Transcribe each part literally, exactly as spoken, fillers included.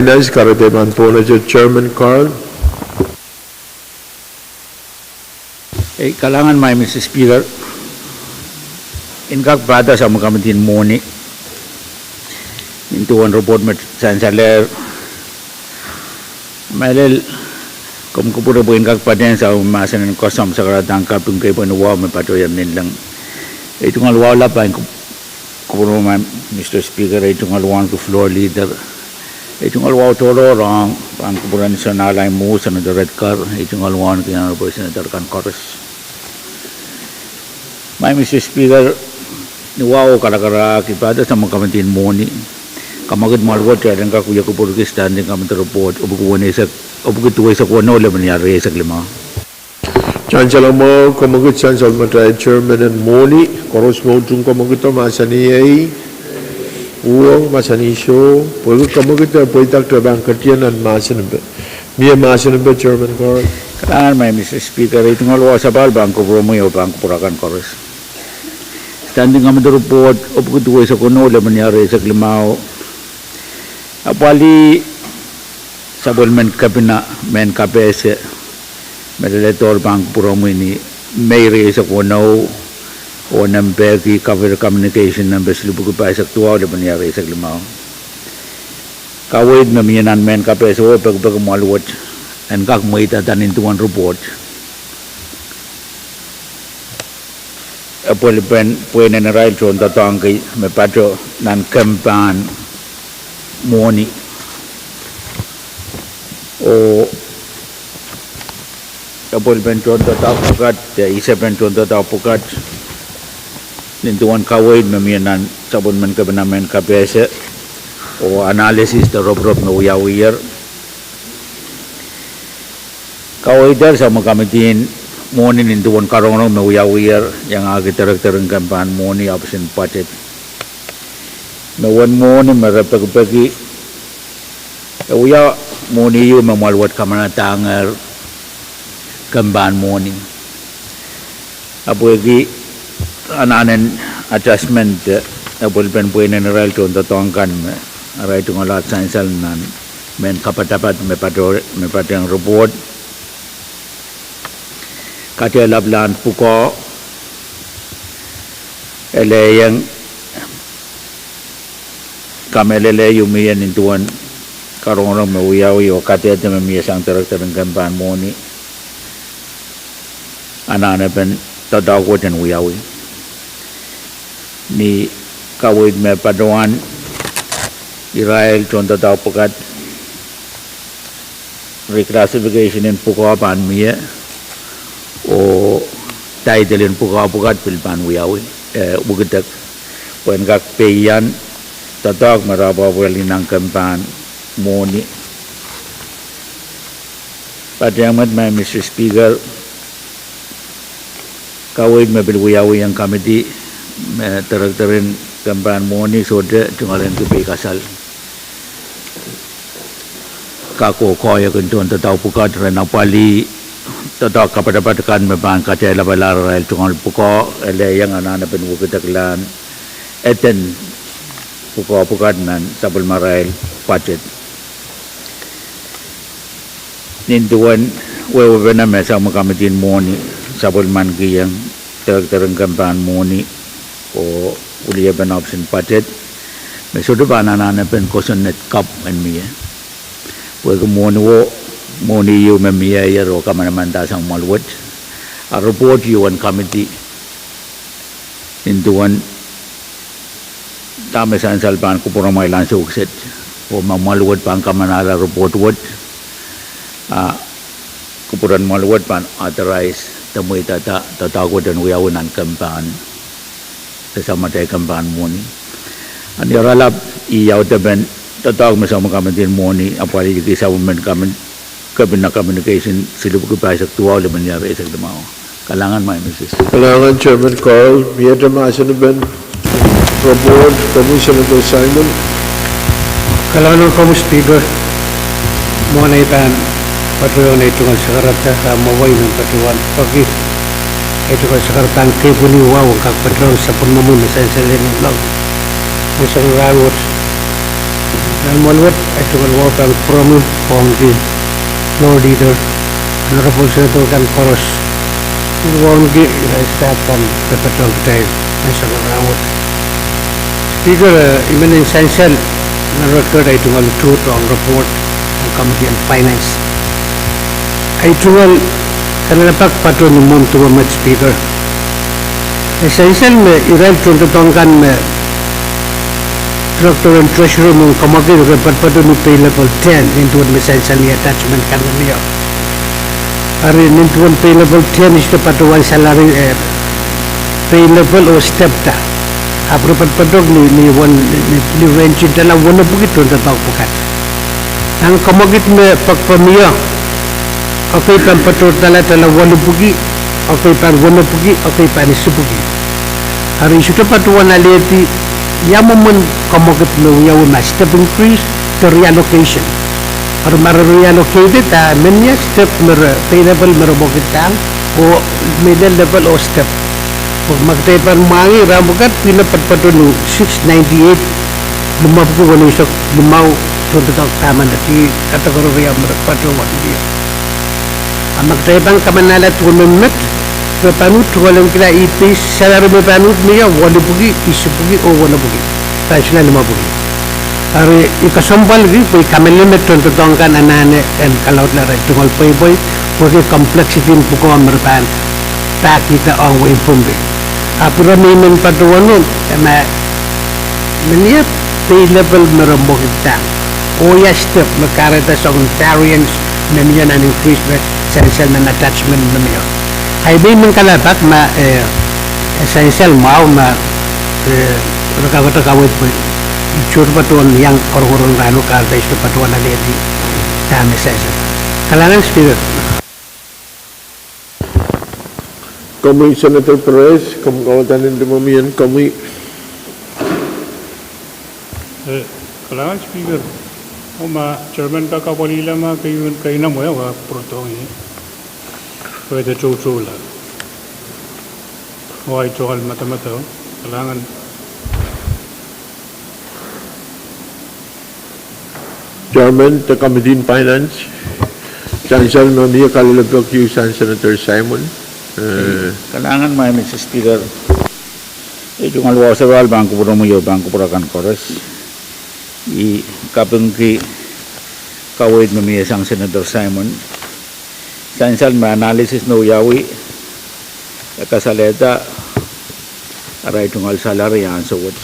Nice, kahrehda pahn pohnete Chairman Carl. Ei, kalahngan, Madam Speaker. En kak pahda sapwellime committee en mwohni, nin duwen report me sansalehr. Mehlel, komw kupwure pwe en kak patehng sapwellime mahsen en koasoamw sakaradahn kaping kei pwehn wahu me patohier nin leng. Ei tungoal wahu lap pahn kup- Kupwuromwi, Mister Speaker, ei tungoal wauneki Floor Leader, ei tungoal wahu tohrohr ong pahn kupwuren Senator Lai Mou, Senator Redkar, ei tungoal wauneki Honorable Senator kan koaros. Madam Speaker, ni wahu karakarahk, I pahda sapwellime committee en mwohni, kamwekid mwahl wet en kak wia kupwurki Standing Committee Report, epwiki duweisek weneu, lepin rieisek limau. Sansal mwahu, kamwekid sansal me atail Chairman en mwohni, koaros me utung kamwekido mahsanih ei, uhwong mahsanih soh, pwehki kamwekido pweidakte pahn ketido nan mahsen en pe. Mie mahsen en pe, Chairman Carl. Kalahngan, Madam Speaker, ei tungoal wahu sapahl pahn kupwuromwi oh pahn kupwur akan koaros. Standing Committee Report, epwiki duweisek weneu, lepin rieisek limau. Apwalih sapwellimen kepina mehn kapehse me leledohr pahn kupwuromwi ni Mei rieisek weneu, oh nempe ki kaweid communication nempe silipwuki pahisek duwau, lepin rieisek limau. Kaweid me mie nan mehn kapehse oh pekipeki mwahl wet en kak mweidada nin duwen report. Epwelipen pweinen irail tohndoadoahk kei me pato nan kempahn mwohni, oh epwelipen tohndoadoahk pwukat de isepen tohndoadoahk pwukat nin duwen kaweid me mie nan sapwellimen kepina mehn kapehse oh analysis de roporop me wiawiher. Kaweid sapwellime committee en mwohni nin duwen karongorong me wiawiher, iangahki director en kempahn mwohni, Office en Budget. Me uwen mwohni me re pekipeki, e wia mwohni ieu me mwahl wet kamanadahngehr kempahn mwohni. Ahpw pwehki anahnen adjustment, epwelipen pweinen irail tohndoadoahk kan me arail tungoal sansal nan mehn kapatapat me pato, me patehng report, kadehlap lahn pwukoa, elehieng kamehlele ieu mie nin duwen karongorong me wiawi oh kadehde me mie sang director en kempahn mwohni, anahnepen doadoahk wet en wiawi. Ni kaweid me patohwan irail tohndoadoahk pwukat, reclassification en pwukoa pahn mie, oh title en pwukoa pwukat pil pahn wiawi, eh, wekidek, pwehn kak peian doadoahk me re apwahpwalih nan kempahn mwohni. Patehng met, Madam Speaker, kaweid me pil wiawi ong committee me director en kempahn mwohni sohte tungoal en kipei kasal. Kak oh koahiek en tohndoadoahk pwukat, re apwalih doadoahk kapatapat kan me pahn kadehlapalahr arail tungoal pwukoa, elehieng anahnepen wekideklahn eden pwukoa pwukat nan sapwellimarail budget. Nin duwen wehwehpene me sapwellime committee en mwohni sapwellimankihong director en kempahn mwohni oh weliepen Office en Budget me sohte pahn anahnepen kosonned kapw en mie. Pwehki mwohni wo, mwohni ieu me mieier oh kamanamandahr sang mwahl wet, a report ieu en committee nin duwen dahme sansal pahn kupwuromwail ansou kiset, oh ma mwahl wet pahn kamanahla report wet, a kupwuren mwahl wet pahn authorize de mweidada doadoahk wet en wiawi nan kempahn, de samatail kempahn mwohni. A ni oaralap, I audepen doadoahk me sapwellime committee en mwohni apwalihki sapwellimen committee kepina communication silipwuki pahisek duwau, lepin rieisek limau. Kalahngan, Madam Speaker. Kalahngan, Chairman Carl. Miehte mahsen en report, komwi Senator Simon. Kalahngan komwi Speaker. Mwohn ei pahn patohwan ei tungoal sakarada, ah, mwowe I men patohwan peki ei tungoal sakaradahn kepwini wahu en kak patohwan sapwellimomwi me sansal en lok. Ansou rahnwet, Nan mwoalwet, I tungoal wahu pahn kupwuromwi, wauneki Floor Leader, Honorable Senator kan koaros, wauneki irail staff kan me patohwan kitail nan sangete rahnwet. Speaker, eh, I men en sansal nan record, I tungoal tuhwong report nan Committee on Finance. I tungoal kalelapak patohwan ni mwohmw duwe met, Speaker. E sansal me irail tohndoadoahk kan me Director en Treasury mwohn kamwakid, re patopato ni pay level ten, nin duwen me sansal ni attachment kan me mie. Eri nin duwen pay level ten, I sohte patohwan salary, eh, pay level oh step da. Ahpw re patopato ni, ni wen, ni, ni range en dala wenepwiki tohndoadoahk pwukat. Nan kamwakid me pekpek mie, ekei pahn patohdala dala wenepwiki, ekei pahn wenepwiki, ekei pahn isipwiki. Eri I sohte patohwan alehdi ia mwomwen kamwakid me wiawi, ma step increase de reallocation. Eri ma re reallocated, a men ia step me re, pay level me re mwekidahng, oh me lel level oh step. Oh ma kitail pahn mwahngih rahn pwukat, pil e patopato ni six ninety-eight, limepwiki weneisek limau tohndoadoahk permanent, ih category ria me re patohwan mie. A ma kitail pahn kamanahla duwen me met, re pahn uhd tungoal en kihla ih pay salary me pahn uhd mie, wenepwiki, isipwiki oh wenepwiki, pahn solahr limepwiki. Eri I kesempwalki pwe I kamehlele me tohndoadoahk kan anahne en kalaudla, re tungoal pweipwei, pwehki complexity en pwukoa me re pahn pahkihda ong wehin Pohnpei. Ahpw ire me I men patohwano, e ma men ia pay level me re mwekidahng, oh ia step me kahrehda soangen variance me mie nan increase me sansal nan attachment me mie. Ahi, I men kalelapak ma, eh, e sansal mwahu ma, eh, re kakete kaweid pwe I sohte patohwan iang korongoron rahno, kahrehda I sohte patohwan alehdi dahme sansal. Kalahngan, Speaker. Komwi Senator Perez, komw kaudok nan limomwi en komwi. Eh, kalahngan Speaker, oh ma Chairman kak apwalihla ma keieu, keieu nan mwein wa pwurodohng ie, pwe de toutoula. Oh ahi tungoal madamadau, kalahngan. Chairman de Committee on Finance, sansal me mie kalelapak ieu sang Senator Simon. Eh, kalahngan ma Mister Speaker. I tungoal wahu sarawi pahn kupwuromwi oh pahn kupwur akan koaros. I kapingki kaweid me mie sang Senator Simon. Sansal me analysis me wiawi, e kasalehda arail tungoal salary ansou wet,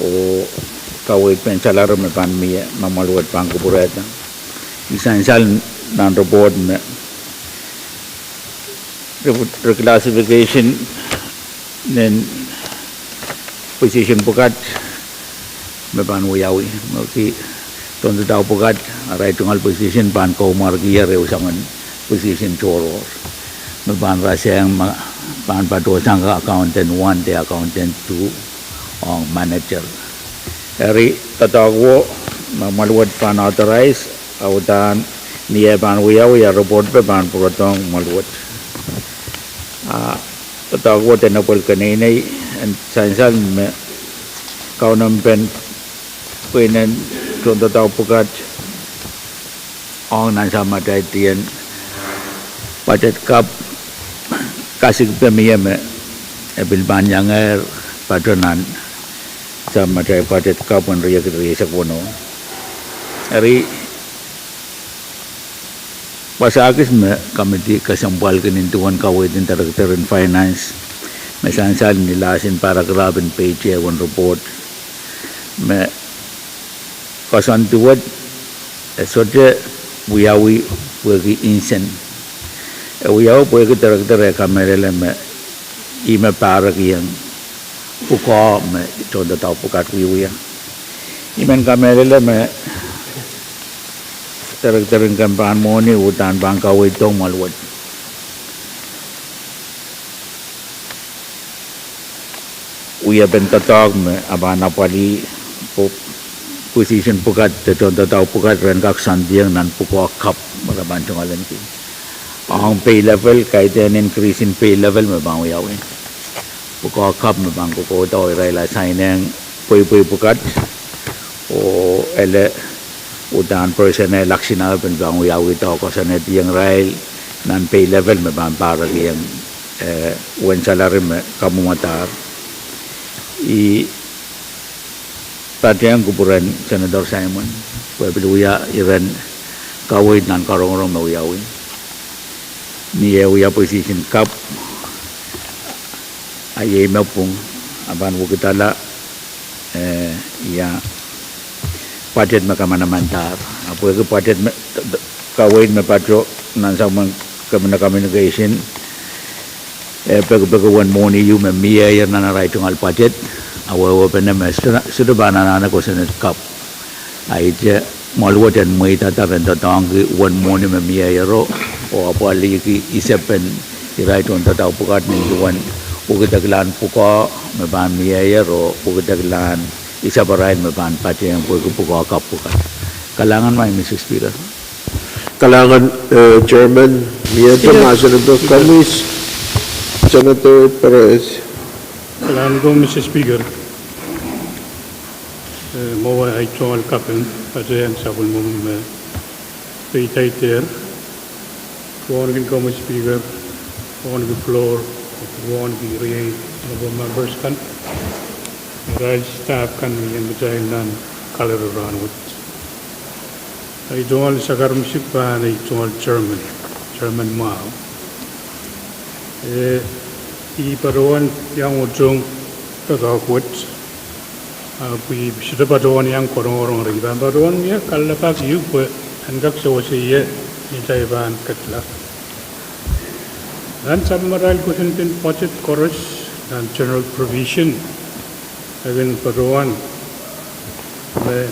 oh kaweid pen salary me pahn mie, me mwoalwet pahn kupwurehda. I sansal nan report me re, reclassification nen position pwukat me pahn wiawi, me ki tohndoadoahk pwukat, arail tungoal position pahn koumwarkier ehu soangen position tohrohr, me pahn rasehng me pahn patohsang accountant one de accountant two ong manager. Eri doadoahk wo me mwoalwet pahn authorize, a uhdahn ni eh pahn wiawi, a report pe pahn pwurodohng mwoalwet. A doadoahk wo de nepwel keneinei, en sansal me kaunopen pweinen tohndoadoahk pwukat ong nan samataidien budget kapw, kasik pe mie me e pil pahn iangehr patoh nan samatail budget kapw en riekid rieisek weneu. Eri wasa kis me committee kesempwalki nin duwen kaweid en Director en Finance, me sansal ni last en paragraph en page ehu en report, me koasoandi wet e sohte wiawi pwehki insen. E wiawi pwehki Director e kamehlele me ih me pahrekiong pwukoa me tohndoadoahk pwukat wiewia. I men kamehlele me Director en Kempahn Mwohni uhdahn pahn kaweid ong mwoalwet wiepen doadoahk me e pahn apwalih position pwukat de tohndoadoahk pwukat ren kak soandiong nan pwukoa kapw me re pahn tungoal en kin ong pay level, kaidehn increase in pay level me pahn wiawi. Pwukoa kapw me pahn kokohdo irail assign-eng pweipwei pwukat Oh ele, udahn personnel action ape pahn wiawi doh kosonned ieng irail nan pay level me pahn pahrekieng, eh, uwen salary me kamwomwadahr. I patehng kupwuren Senator Simon, pwe pil wia iren kaweid nan karongorong me wiawi. Ni eh wia position kapw, a iei me pwung, a pahn wekidala, eh, ia budget me kamanamandahr. A pwehki budget me, kaweid me patoh nan sapwellimen Communication, eh, pekipeki uwen mwohni ieu me mieier nan arail tungoal budget, a wehwehpene me sohte, sohte pahn anahne kosonned kapw. A ihte mwoahl wet en mweidada ren doadoahngki uwen mwohni me mieiero, oh apwalihki isepen irail tohn doadoahk pwukat ni duwen wekideklahn pwukoa me pahn mieier oh wekideklahn isapwarail me pahn patehng pwehki pwukoa kapw pwukat. Kalahngan, Madam Speaker. Kalahngan, eh, Chairman, mie Speaker. Mah Senator Komis, Senator Perez. Kalahngan, Madam Speaker. Eh, mwowe ei tungoal kaping, patehng sapwellimomwi me peidaidehr. Wauneki Madam Speaker, wauneki floor, wauneki riei honorable members kan, irail staff kan me iang kitail nan kalaro rahnwet. Ei tungoal sakaramwahu pahn ei tungoal chairman, chairman mwahu. Eh, I patohwan iang utung doadoahk wet. Ah, pwe I sohte patohwan iang korongorong, I pahn patohwan wia kalelapak ieu pwe en kak sewese ie ni atail pahn ketla. Nan sapwellimarail kosonned en budget koaros nan general provision, e kin patohwan me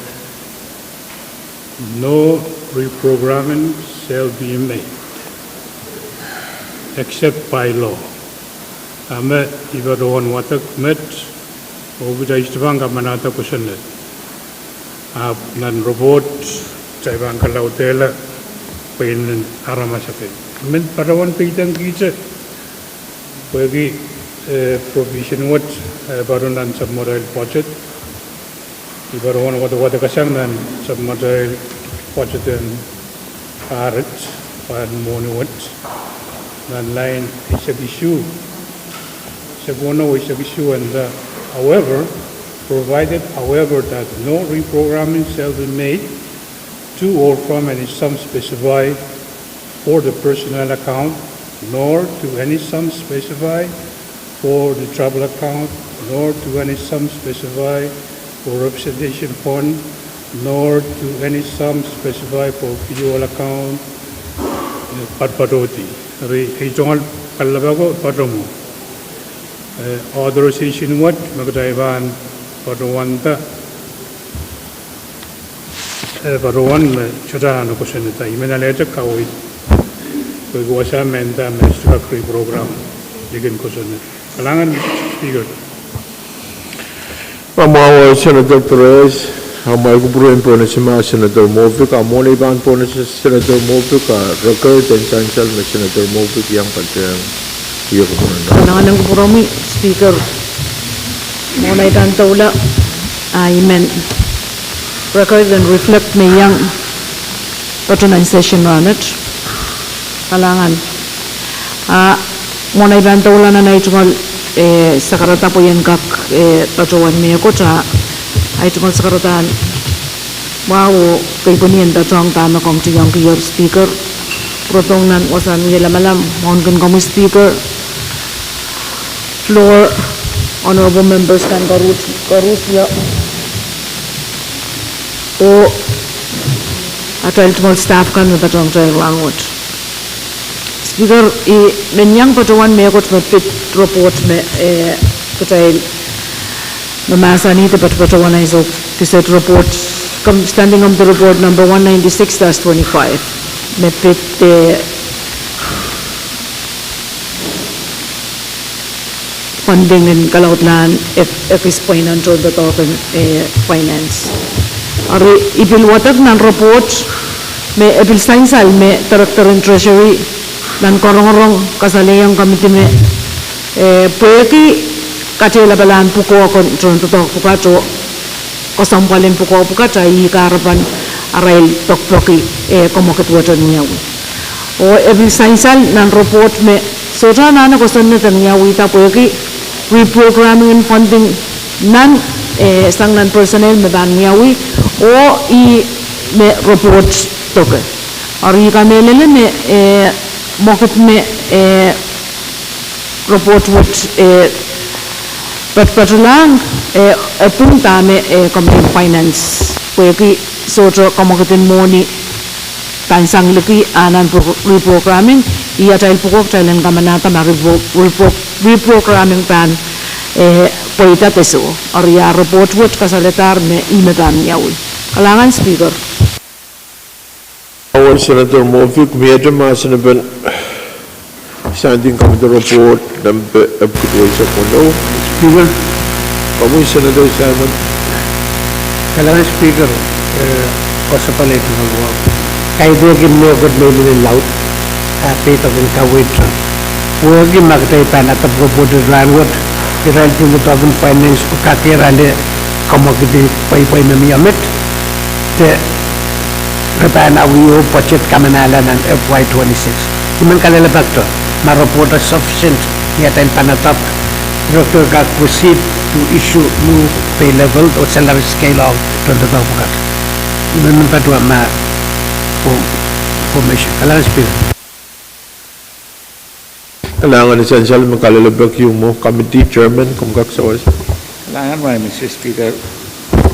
no reprogramming shall be made except by law. A me I patohwan wadek met, oh kitail sohte pahn kamanahda kosonned. Ahpw nan report, kitail pahn kalaudehla pwe nin aramas akan. I men patohwan peidengkihte, pwehki, eh, provision wet, eh, patohwan nan sapwellimarail budget. I patohwan wadawadasang nan sapwellimarail budget en pahr wet, pahr mwohni wet, nan lain eisek isuh, eisek weneu, eisek isuh, and, uh, however, provided, however, that no reprogramming shall be made to or from any sum specified for the personnel account, nor to any sum specified for the travel account, nor to any sum specified for representation fund, nor to any sum specified for fuel account, eh, patohdi. Eri ei tungoal kalelapak o patohwan, eh, authorization wet me kitail pahn patohwanda, eh, patohwan me sohte anahne kosonned. I men alehdi kaweid pwehki wasa me nda me sohte kak reprogram likin kosonned. Kalahngan, Speaker. Amwail Senator Perez, amwail kupwuren pwonese ma Senator Moffitt, a mwohn ei pahn pwonese Senator Moffitt, a record en sansal me Senator Moffitt iang patehng. Kalahngan en kupwuromwi, Speaker. Mwohn ei pahn doula, a I men record en reflect me iang patohwan session rahnwet. Kalahngan. A mwohn ei pahn doula nan ei tungoal, eh, sakarada pwe I en kak, eh, patohwan mehkot, a ei tungoal sakarada en mwahu, oh keipweni en patohwan dahme komw tiongkier, Speaker. Pwurodohng nan wasahn wie lamalam, wauneki komwi Speaker, floor, honorable members kan koaros, koaros ie, oh atail tungoal staff kan me patohwan kitail rahnwet. Speaker, I men iang patohwan mehkot me pid report me, eh, kitail me mahsanih de patohwan ansou kiset report, standing committee report number one ninety-six dash twenty-five. Me pid, eh, funding en kalaudlahn, eh, ekis pweinen tohndoadoahk en, eh, finance. Eri I pil wadek nan report me e pil sansal me Director en Treasury nan korongorong kasalehiong committee me, eh, pwehki katehlapalahn pwukoa kan tohndoadoahk pwukat oh kesempwal en pwukoa pwukat a ih kahrepen arail pekipeki, eh, kamwakid wet en wiawi. Oh e pil sansal nan report me sohte anahne kosonned en wiawihda pwehki reprogramming en funding nan, eh, sang nan personnel me pahn wiawi, oh ih me report doke. Eri I kamehlele me, eh, mwekid me, eh, report wet, eh, patpatlahng, eh, e pwung dahme, eh, Committee on Finance, pwehki sohte kamwakid en mwohni pahn sang liki anahn pro-, reprogramming, ih atail pwukoa kitail en kamanahda ma repro-, repro-, reprogramming pahn, eh, pweida de soh. Eri a report wet kasalehdahr me ih me pahn wiawi. Kalahngan Speaker. Awal Senator Moffitt, miehte mahsen en Standing Committee Report nempe epwiki duwau eisek weneu. Speaker. Komwi Senator Simon. Kalahngan Speaker, eh, koasoia pali tungoal wau. Kaidehkin mehkot me I men laud, ah, peidek en kaweid. Pwehki ma kitail pahn adopt report en rahnwet, irail pwukoa en finance pwe kak irail en kamwakidi pweipwei me mie met, de re pahn awih oh budget kamanahla nan F Y twenty-six. I men kalelapak de ma report sufficient ni atail pahn adopt, director kak proceed to issue new pay level oh salary scale ong tohn doadoahk pwukat. I men patohwan ma for, information. Kalahngan Speaker. Kalahngan ni sansal me kalelapak ieu mwo, Committee Chairman, komw kak sawas. Kalahngan Madam Speaker.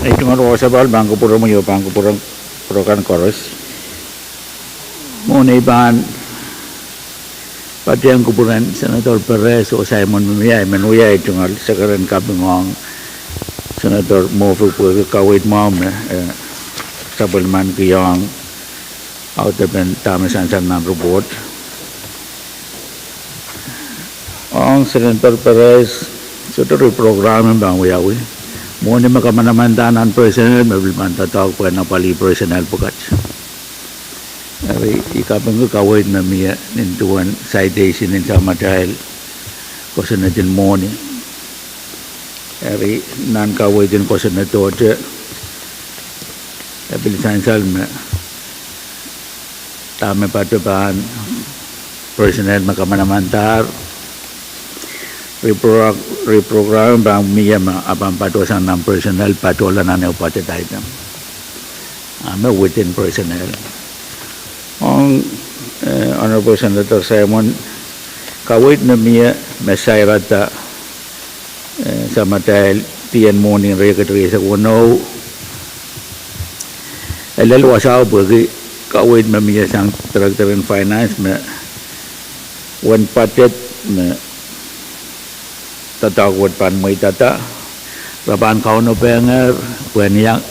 I tungoal wasa pahn kupwuromwi oh pahn kupwuren pwurokan koaros. Mwohn ei pahn patehng kupwuren Senator Perez oh Simon me mie, I men wia ei tungoal sekeren kaping ong Senator Moffitt pwehki kaweid mwahu me, eh, sapwellimaniki ong audepen dahme sansal nan report. Ong Senator Perez, sohte reprogramming pahn wiawi. Mwohni me kamanamandahr nan personnel me pil pahn doadoahk pwe en apwalih personnel pwukat. Eri I kapingki kaweid me mie nin duwen citation en samatail kosonned en mwohni. Eri nan kaweid en kosonned ohte, e pil sansal me dahme patohwan personnel me kamanamandahr, repro-, reprogramming pahn mie me a pahn patohsang nan personnel, patohla nan ehu budget item, a me within personnel. Ong, eh, Honorable Senator Simon, kaweid me mie me sairada, eh, samatail dien mwohni en riekid rieisek weneu, e lel wasao pwehki kaweid me mie sang Director en Finance me uwen budget me doadoahk wet pahn mweidada, re pahn kaunopehnger pwehn iang,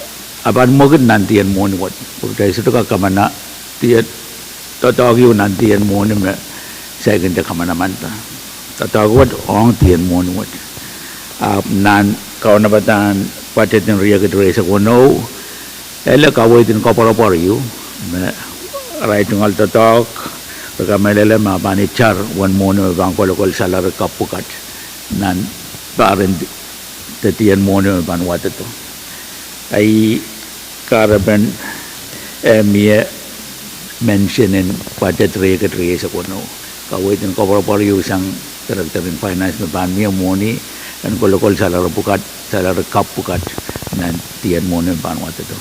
a pahn mwekid nan dien mwohni wet. Pwe kitail sohte kak kamana-, dien, doadoahk ieu nan dien mwohni me saikinte kamanamanda. Doadoahk wet ong dien mwohni wet. Ahpw nan kaunopadahn budget en riekid rieisek weneu, ele kaweid en koapworopwor ieu me irail tungoal doadoahk, re kamehlele me a pahn itar uwen mwohni me pahn kolokol salary kapw pwukat nan pahr en de dien mwohni me pahn wadedo. A ih kahrepen, eh, mie mention en budget riekid rieisek weneu. Kaweid en koapworopwor ieu sang Director en Finance me pahn mie mwohni en kolokol salary pwukat, salary kapw pwukat nan dien mwohni me pahn wadedo.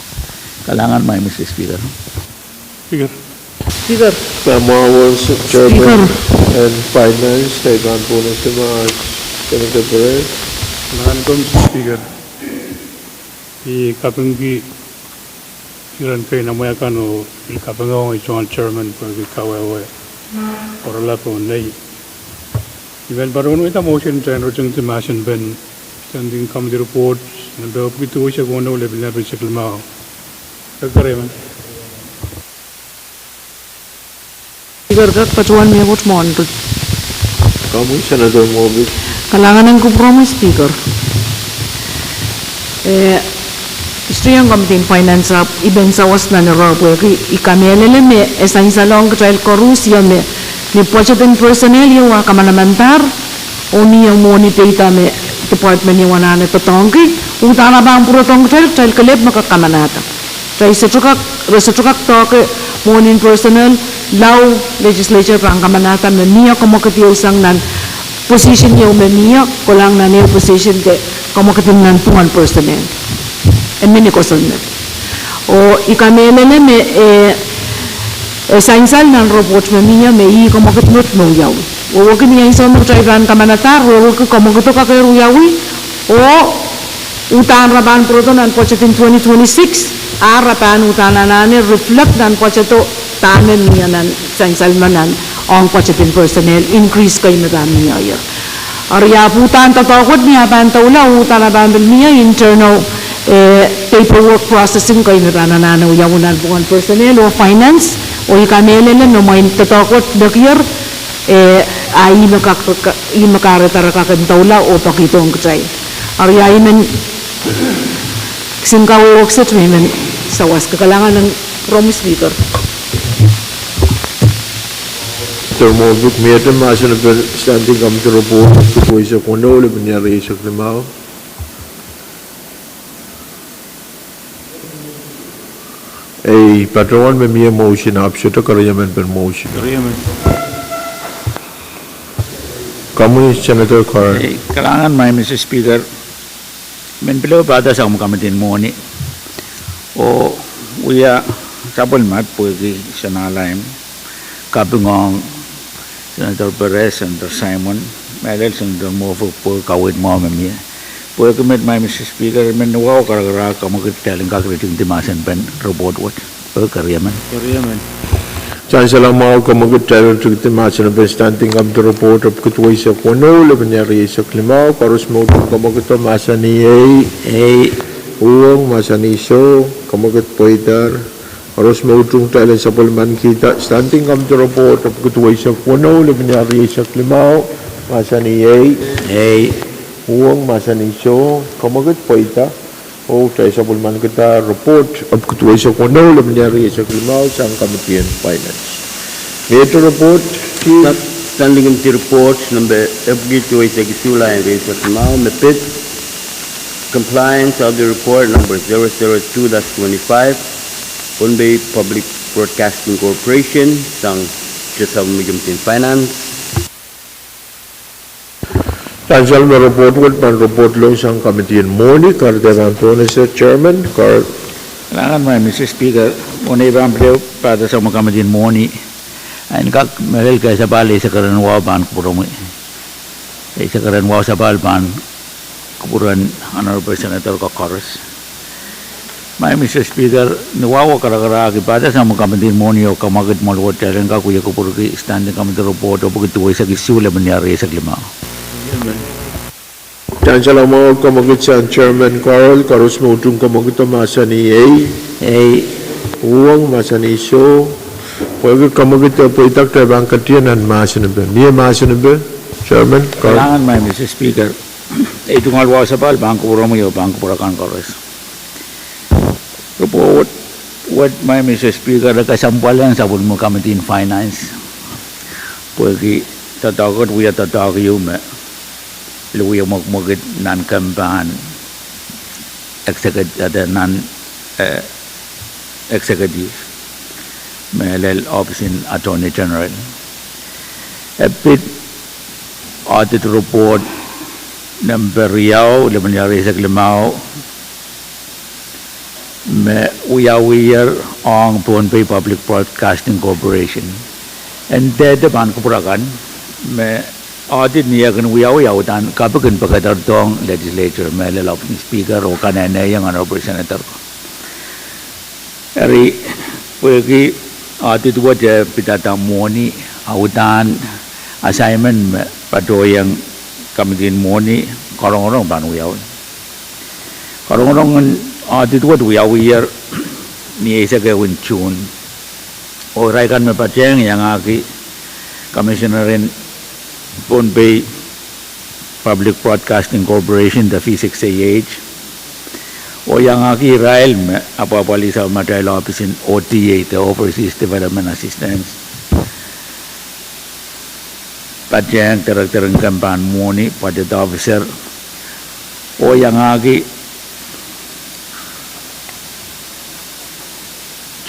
Kalahngan Madam Speaker. Speaker. Speaker. Madam Speaker. En Finance, Taipan Bonus, Senator Perez. Kalahngan komwi Speaker. I kapingki iren keinamehr kan oh I kapinga ong ei tungoal Chairman pwehki kawehwe oaralap oh nei. I men patohwan weida motion en rotingdi mahsen en Standing Committee Report nempe epwiki duwau eisek weneu lel pil nan eisek limau. Kak patohwan mehkot mwohn rit. Komwi Senator Moffitt. Kalahngan en kupwuromwi Speaker. Eh, Standing Committee en Finance ahpw I men sawas nan ire pwehki I kamehlele me e sansalohng kitail koaros me ni budget en personnel ieu a kamanamandahr, oh mie mwohni peida me department ieu anahne doadoahngki, Udahn e pahn pwurodohng kitail, kitail kelehpw me kak kamanahda. Kitail sohte kak, re sohte kak doahke mwohn personnel, lao legislature pahn kamanahda me mie kamwekid ieu sang nan position ieu me mie, kohlahng nan ehu position de kamwekid nan pwungen personnel. E mie ni kosonned. Oh I kamehlele me, eh, e sansal nan report me mie me ih kamwekid me wiawi. Wehwehki ni ansou me kitail pahn kamanahda, wehwehki kamwekido kakehr wiawi, oh udahn re pahn pwurodo nan budget en twenty twenty-six, a re pahn udahn anahne reflect nan budget o dahme mie nan sansal me nan ong budget en personnel increase kei me pahn mie. Eri ahpw udahn doadoahk wet ni ah pahn doula, udahn ah pahn pil mie internal, eh, paperwork processing kei me pahn anahne wiawi nan pwungen personnel oh finance, oh I kamehlele me mwein doadoahk wet lekier, eh, a ih me kak, ih me kahrehda re kak en doula oh pekihdohng kitail. Eri a I men kisin kawehwe kiset me I men sawaski. Kalahngan en Rong Speaker. Termopik, miehte mahsen pen Standing Committee Report epwiki duweisek weneu, lepin riesek limau. Ei, patohwan me mie motion ahpw sohte keriemen pen motion. Keriemen. Komwi Senator Carl. Ei, kalahngan maing Mister Speaker. Men pil ehu padahk sang me committee en mwohni. Oh wia sapwellimen pwehki Senalaim kaping ong Senator Perez, Senator Simon, mehlel Senator Mofo pwehki kaweid mwahu me mie. Pwehki met maing Mister Speaker, men ni wahu karakarahk kamwekid kitail en kak ritingdi mahsen pen report wet. Oh keriemen. Keriemen. Sansal mwahu, kamwekid kitail en ritingdi mahsen pen Standing Committee Report epwiki duweisek weneu, lepin riesek limau. Koaros me utung kamwekido mahsanih ei. Ei. Uhwong, mahsanih soh. Kamwekid pweidahr. Koaros me utung kitail en sapwellimanikihda Standing Committee Report epwiki duweisek weneu, lepin riesek limau, mahsanih ei. Ei. Uhwong, mahsanih soh. Kamwekid pweida. Oh kitail sapwellimanikihda report epwiki duweisek weneu, lepin riesek limau, sang committee en finance. Miehte report, Chief. Standing Committee Report number epwiki duweisek isuh, lain riesek limau, me pid Compliance Audit Report number zero zero two dash twenty-five, Pohnpei Public Broadcasting Corporation, sang Committee en Finance. Sansal me report wet pahn report lohng sang committee en mwohni, kahrehda pahn pohnese Chairman, kahr- Kalahngan maing Mister Speaker, mwohni pahn pil ehu padahk sang me committee en mwohni, en kak mehlel kesapal eisek erein wahu pahn kupwuromwi. Eisek erein wahu sapahl pahn kupwuren Honorable Senator koaros. Maing Mister Speaker, ni wahu karakarahk I padahk sang me committee en mwohni oh kamwekid mwohn wet kitail en kak wia kupwurki Standing Committee Report epwiki duweisek isuh, lepin riesek limau. Sansal mwahu, kamwekid sang Chairman Carl, koaros me utung kamwekido mahsanih ei. Ei. Uhwong, mahsanih soh. Pwehki kamwekid pweida, kitail pahn ketido nan mahsen pen. Mie mahsen pen, Chairman Carl. Kalahngan maing Mister Speaker, ei tungoal wahu sapahl pahn kupwuromwi oh pahn kupwur akan koaros. Report wet maing Mister Speaker, e kesempwal ong sapwellime committee en finance, pwehki doadoahk wet wia doadoahk ieu me pil wia mwekmwekid nan kempahn execut-, nan, eh, executive, mehlel ohpis en Attorney General. E pid audit report nempe riau, lepin riesek limau, me wiawiher ong Pohnpei Public Broadcasting Corporation. En dehde pahn kupwur akan, me audit ni eh kin wiawi, a udahn kaping kin pekederdohng legislature, mehlel ohpis en Speaker oh kaneneiong Honorable Senator. Eri, pwehki audit wet e pidada mwohni, a udahn assignment me patohiong committee en mwohni, karongorong pahn wiawi. Karongorong en audit wet wiawiher ni eisek ehu en June. Oh irail kan me patehng iangahki Commissioner en Pohnpei Public Broadcasting Corporation de V six A H, oh iangahki irail me apwapwalih sapwellimatail ohpis en O T A de Overseas Development Assistance, patehng director en kempahn mwohni, budget officer, oh iangahki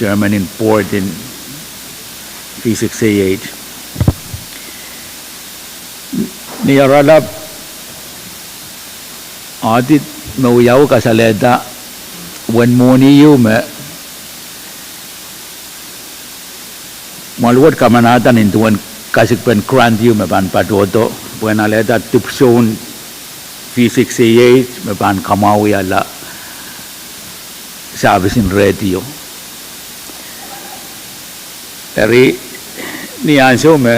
chairman en board en V six A eight. Ni oaralap audit me wiawi kasalehda uwen mwohni ehu me Mwahl wet kamanahda nin duwen kasikpen grant ehu me pahn patohdo pwehn alehda dipwisoun V six A eight me pahn kamwahwihala service en radio. Eri ni ansou me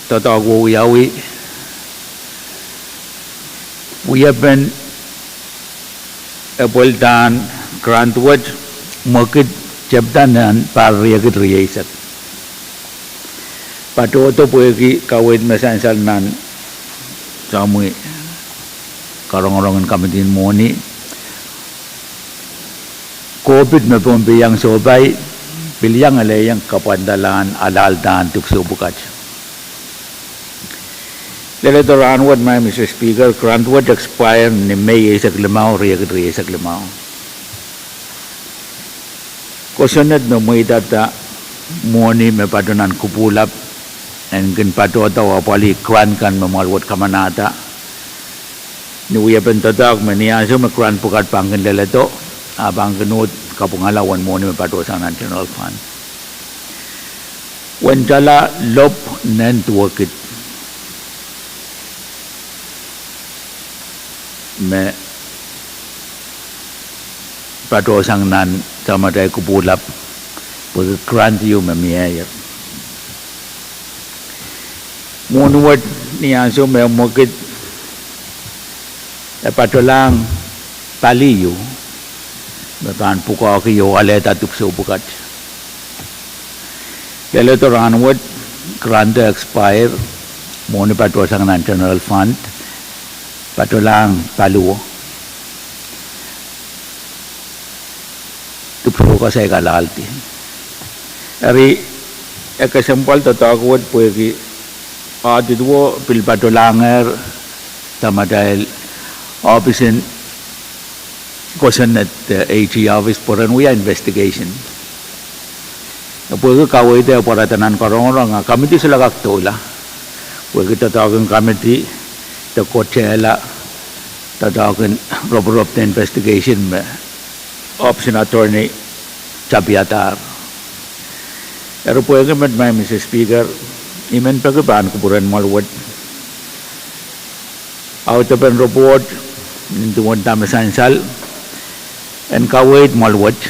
doadoahk wiawi, wiepen epweldahn grant wet mwekid tepda nan pahr riekid rieisek. Patohdo pwehki kaweid me sansal nan soahmwi karongorong en kamidi en mwohni, COVID me Pohnpei iang sohpai, pil iang elehieng kapwandalahn alahldahr dipwisou pwukat. Leledo rahnwet, Madam Speaker, grant wet expire ni Mei eisek limau, riekid rieisek limau. Kosonned me mweidada mwohni me patoh nan kupwuhlap en kin patohda oh apwalih grant kan me Mwahl wet kamanahda, ni wiepen doadoahk me ni ansou me grant pwukat pahn kin leledo, a pahn kin uhd kapwungala uwen mwohni me patohsang nan general fund. Uwen tala lop nen duwekid me patohsang nan samatail kupwuhlap pwehki grant ehu me mieier. Mwohni wet ni ansou me mwekid e patohlahng pali ehu me pahn pwukoahki oh alehda dipwisou pwukat. Leledo rahnwet, grant expire, mwohni patohsang nan general fund, patohlahng paliwo, dipwisou koasoi kalahldi. Eri, e kesempwal doadoahk wet pwehki audit wo pil patolahngehr samatail ohpis en kosonned, eh, AG office pwe ren wia investigation. Pwehki kaweid e pwarada nan karongorong, a kamidi solahr kak doula pwehki doadoahk en kamidi de kotehla doadoahk en ropirop de investigation me ohpis en attorney tapiadahr. Eri pwehki met, Madam Speaker, I men peki pahn kupwuren Mwahl wet audepen report nin duwen dahme sansal en kaweid Mwahl wet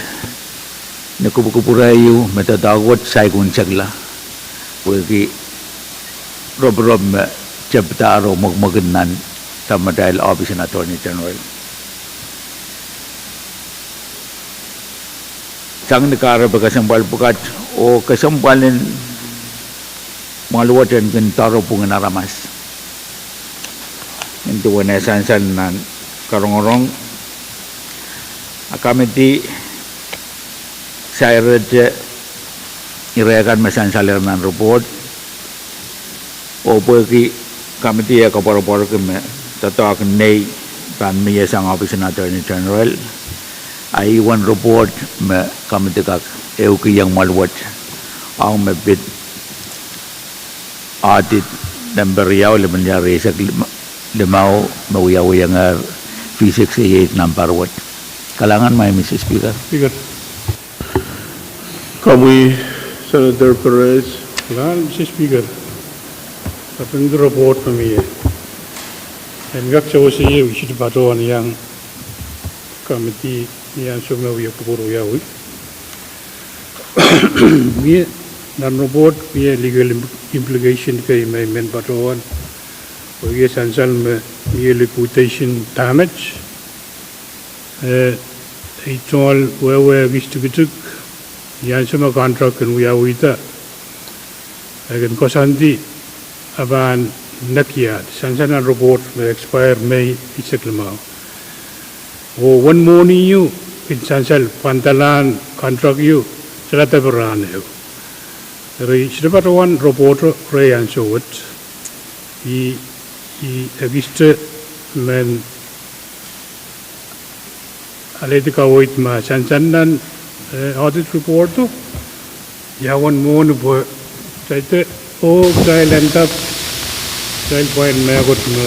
ni kupwukupwure ehu me doadoahk wet saikinte kla pwehki ropirop me tepdahr oh mwekimwekid nan samatail ohpis en Attorney General. Sang ni kahrepe kesempwal pwukat oh kesempwal en Mwahl wet en kin doaropwung en aramas, nin duwen eh sansal nan karongorong, a kamidi sairete ire kan me sansalehr nan report, oh pwehki kamidi eh koapworopworki me doadoahk nei pahn mie sang ohpis en Attorney General, a ih uwen report me kamidi kak ehukihong Mwahl wet ong me pid audit nempe riau limau rieisek limau me wiawiongehr V six A eight nampa wet. Kalahngan, Madam Speaker. Komwi, Senator Perez. Kalahngan, Mister Speaker. Kaping report me mie, en kak sewese ie, I sohte patohwan iang kamidi ni ansou me wia kupwur wiawi. Mie nan report mie legal implication kei me I men patohwan, oh ie sansal me mie liquidation damage, eh, ei tungoal wehwe ekis tikitik ni ansou me contract kin wiawihda, e kin koasoandi a pahn nekiaht, sansal nan report me expire Mei eisek limau. Oh uwen mwohni ehu kin sansal pwandalahn contract ehu solahr depe rahn ehu. Eri I sohte patohwan reporto reh ansou wet. I, I ekiste men alehdi kaweid ma sansal nan eh, audit report o, ia uwen mwohni pwe, kitail de, oh, kitail end up, kitail pwain mehkot me,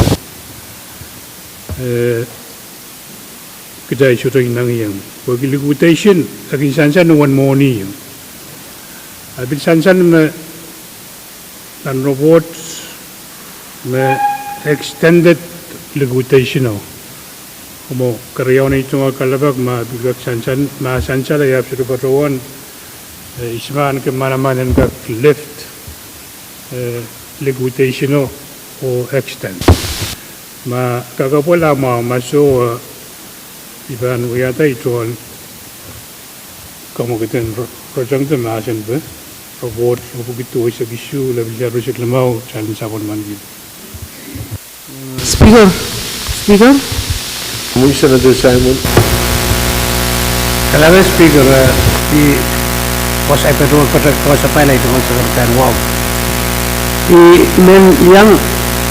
eh, kitail sohte inengieng. Pwehki liquidation, e kin sansal uwen mwohni o. A pil sansal me nan report me extended liquidation o. Komw keriaun ei tungoal kalelapak ma pil kak sansal, ma sansal e ahpw sohte patohwan, eh, isimen ke manaman en kak lift, eh, liquidation o, oh extend. Ma kakapwal amwail maso, eh, I pahn wiahda itohn kamwekid en ro-, rotengdi mahsen pwe, report epwiki duweisek isuh, lepin irair rieisek limau, kitail en sapwellimaniki. Speaker, Speaker. Mui Senator Simon. Kalahngan Speaker, eh, I koasoia patohwan koasoia pahla itohn Secretary Wong. I men iang,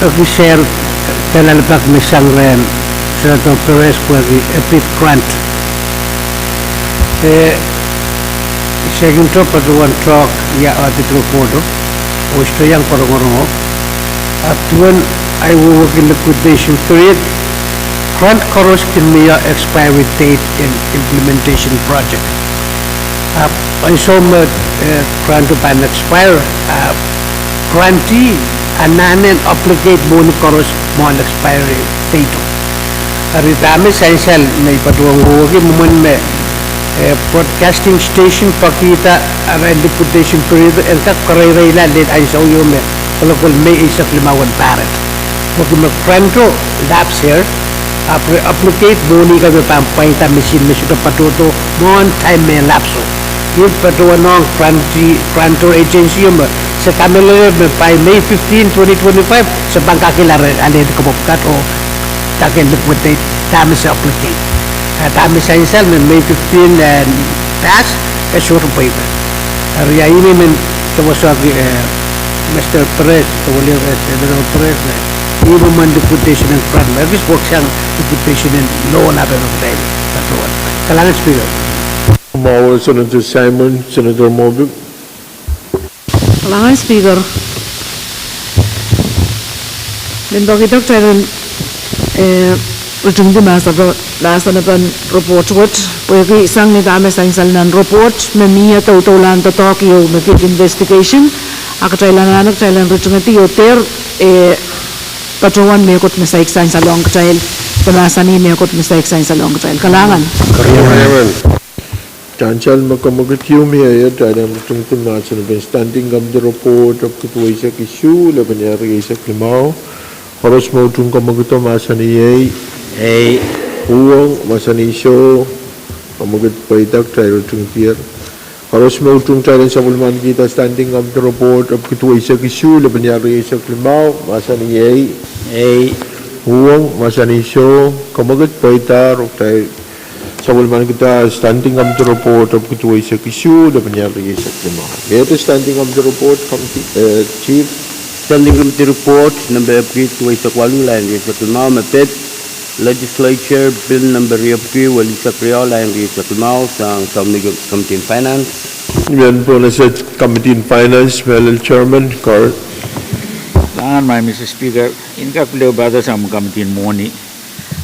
eh, kiser, eh, lalepak me sang rehn Senator Perez pwehki EPID grant. Eh, I sehkin patohwan talk ia audit report o, oh I sohte iang pwurongorong o. Ahpw duwen ahi wehwehki liquidation period, grant koaros kin mie expiry date en implementation project. Ahpw ansou me, eh, grant o pahn expire, ahpw grantee anahne en obligate mwohni koaros mwohn expiry date o. Eri dahme sansal me I patohwan wehwehki mwomwen me, eh, broadcasting station pekihda arail liquidation period en kak kareireila lel ansou ieu me kolokol Mei eisek limau en pahr et. Pwehki me grant o lapse er, ahpw re obligate mwohni kan me pahn pweida misin me sohte patohdo mwohn time me lapse o. Ih patohwanohng grantee, grantor agency o me se kamehlele me by May fifteen, twenty twenty-five, se pahn kak ale, alehdi kemwopwukat oh kak liquidate dahme se obligate. A dahme sansal me May fifteen en pass, e sohte pweida. Eri ia I men sewesehki, eh, Mister Perez, sewelier, eh, Senator Perez, eh, ih mwomwen liquidation en grant, me kis pwoksang liquidation en loan ape me kitail patohwan. Kalahngan Speaker. Mwahu Senator Simon, Senator Moffitt. Kalahngan Speaker. Nin pekihda kitail en, eh, ritingdi mahsen, mahsen en report wet, pwehki sang ni dahme sansal nan report, me mie doudoulahn doadoahk ieu me kiht investigation, a kitail anahne kitail en ritingedi oh dehr, eh, patohwan mehkot me saik sansalohng kitail, de mahsanih mehkot me saik sansalohng kitail. Kalahngan. Sansal me kemwekid ieu mie, kitail en ritingdi mahsen en standing committee report epwiki duweisek isuh, lepin irair rieisek limau. Koaros me utung kemwekido mahsanih ei. Ei. Uhwong, mahsanih soh. Kemwekid pweida, kitail ritingdier. Koaros me utung, kitail en sapwellimanikihda standing committee report epwiki duweisek isuh, lepin irair rieisek limau, mahsanih ei. Ei. Uhwong, mahsanih soh. Kemwekid pweida, kitail sapwellimanikihda standing committee report epwiki duweisek isuh, lepin irair rieisek limau. Ihte standing committee report, committee, eh, Chief. Standing committee report nempe epwiki duweisek waluh, lain rieisek limau, me pid Legislature Bill nempe riepwiki welisek riau, lain rieisek limau, sang Committee on Finance. Mehn pohnese Committee on Finance, mehlel Chairman Carl. Kalahngan, Madam Speaker, I kak pil padahk sang Committee on Mwohni.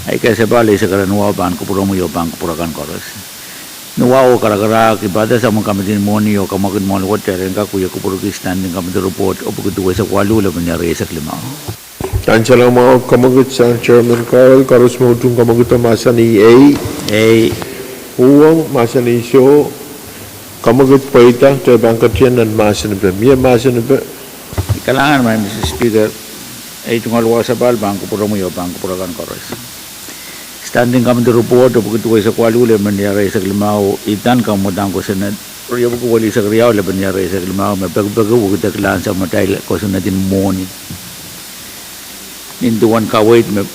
Ahi kasapahl eisek erein wahu pahn kupwuromwi oh pahn kupwur akan koaros. Ni wahu karakarahk, I padahk sang Committee on Mwohni oh kemwekid mwohn wet, kitail en kak wie kupwurki standing committee report epwiki duweisek waluh, lepin irair rieisek limau. Sansal mwahu, kemwekid sang Chairman Carl, koaros me utung kemwekido mahsanih ei. Ei. Uhwong, mahsanih soh. Kemwekid pweida, kitail pahn ketin nan mahsen epe. Mie mahsen epe. Kalahngan, Madam Speaker, ei tungoal wasapahl pahn kupwuromwi oh pahn kupwur akan koaros. Standing committee report epwiki duweisek waluh, lepin irair rieisek limau, I uhdahn kamwadang kosonned riepwiki welisek riau, lepin irair rieisek limau, me pekipeki wekidek lahn samatail kosonned en mwohni nin duwen kaweid me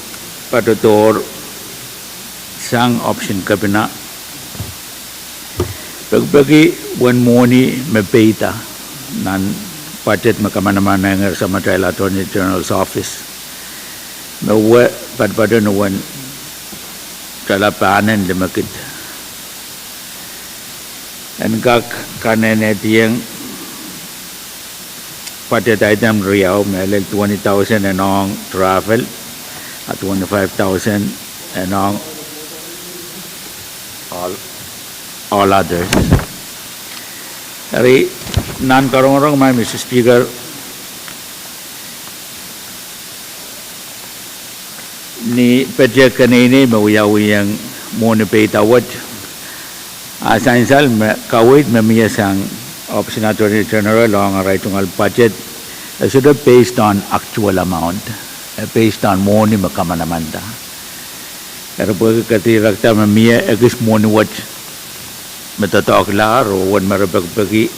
patohdo sang option kepina. Pekipeki uwen mwohni me peida nan budget me kamanamanengehr samatail Attorney General's Office, me wia padapadahn uwen tala pahnen limekid. En kak kanehnehdiong budget item riau me lel twenty thousand en ong travel, a twenty-five thousand en ong all, all others. Eri nan karongorong, Madam Speaker, ni pete keneinei me wiawihong mwohni peida wet, a sansal me kaweid me mie sang Office en Attorney General ong arail tungoal budget, e sohte based on actual amount, e based on mwohni me kamanaman da. Eri pwehki kedirekda me mie ekis mwohni wet me doadoahk lahr oh uwen me re pekipeki,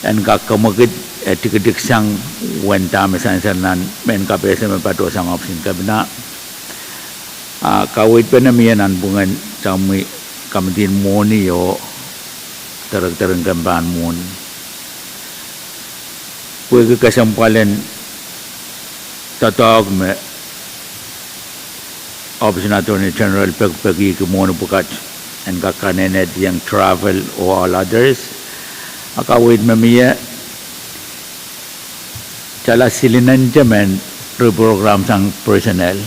en kak kemwekid, e tikitik sang uwen dahme sansal nan mehn kapehse me patohsang ohpis en kepina. A kaweidpen mie nanpwungen samwi kamidin mwohni oh direkteren kempahn mwohni. Pwehki kesempwalen doadoahk me Office en Attorney General pekipekihki mwohni pwukat, en kak kanehnehdiong travel oh all others. A kaweid me mie, tala silinen te men reprogram sang personnel.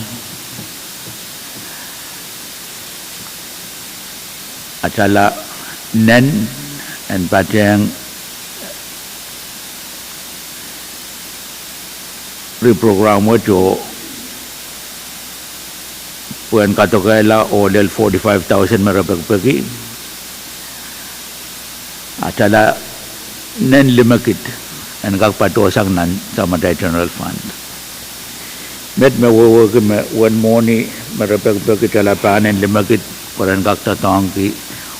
A tala nen en patehng reprogram wet oh pwehn kadokehla oh lel forty-five thousand me re pekipeki. A tala nen limekid en kak patohsang nan Samatail General Fund. Met me wehwehki me uwen mwohni me re pekipeki tala pahnen limekid pwe ren kak doadoahngki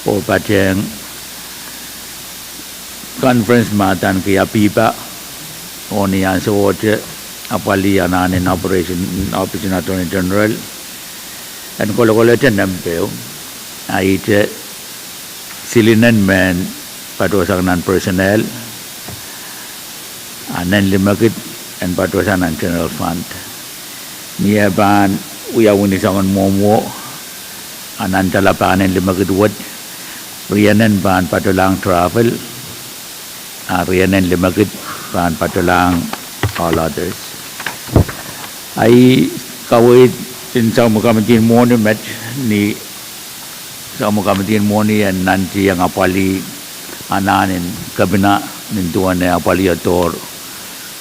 oh patehng conference me adaneki APIPA, oh ni ansowohte apwalih anahn en operation, Office en Attorney General, en kolokolete nempe, a ihte silinen men patohsang nan personnel, a nen limekid en patohsang nan general fund. Ni e pahn wiawi ni soangen mwomwo, a nan tala pahnen limekid wet, rienen pahn patohlahng travel, a rienen limekid pahn patohlahng all others. A ih kaweid en samwo kamidin mwohni met ni samwo kamidin mwohni en nantihong apwalih anahn en kepina nin duwen apwalih doadoahk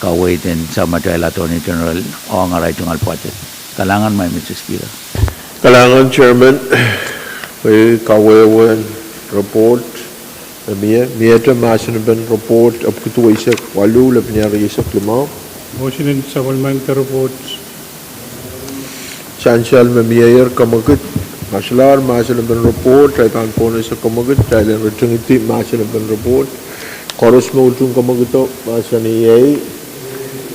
kaweid en Samatail Attorney General ong arail tungoal budget. Kalahngan, Madam Speaker. Kalahngan, Chairman, pwe kawehwehn report. Mie, miehte mahsenepen report epwiki duweisek waluh, lepin rieisek limau. Motion en sapwellimaniki report. Sansal me mieier kemwekid, ma solahr mahsenepen report, kitail pahn pohnese kemwekid, kitail en ritingidi mahsenepen report. Koaros me utung kemwekido, mahsanih ei.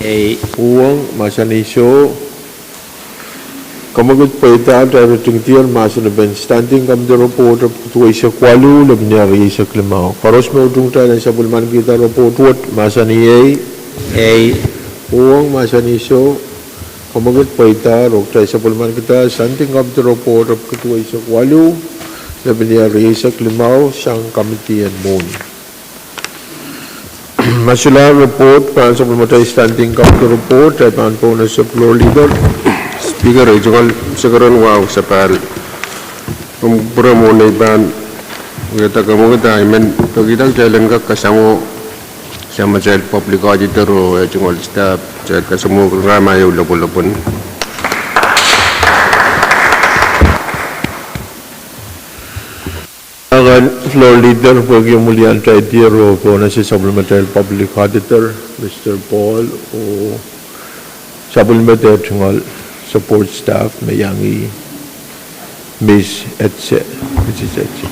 Ei. Uhwong, mahsanih soh. Kemwekid pweida, kitail ritingidi mahsenepen Standing Committee Report epwiki duweisek waluh, lepin rieisek limau. Koaros me utung kitail en sapwellimanikihda report wet, mahsanih ei. Ei. Uhwong, mahsanih soh. Kemwekid pweida, oh kitail sapwellimanikihda Standing Committee Report epwiki duweisek waluh, lepin rieisek limau, sang committee en mwohni. Ma solahr report pahn sapwellimatail Standing Committee Report, kitail pahn pohnese Floor Leader. Speaker, ei tungoal sekeren wahu sapahl. Omw pwurehng mwohn ei pahn wiahda kemwekid, I men pekihda kitail en kak kasamwo Samatail Public Auditor oh eh tungoal staff, kitail kasamwo kan ma ieu lopwolopwon. Akan Floor Leader, pwehki omw welian taidier oh pohnese sapwellimatail Public Auditor, Mister Paul, oh sapwellimatail tungoal support staff me iang ih, Miss Etse, Missus Etse.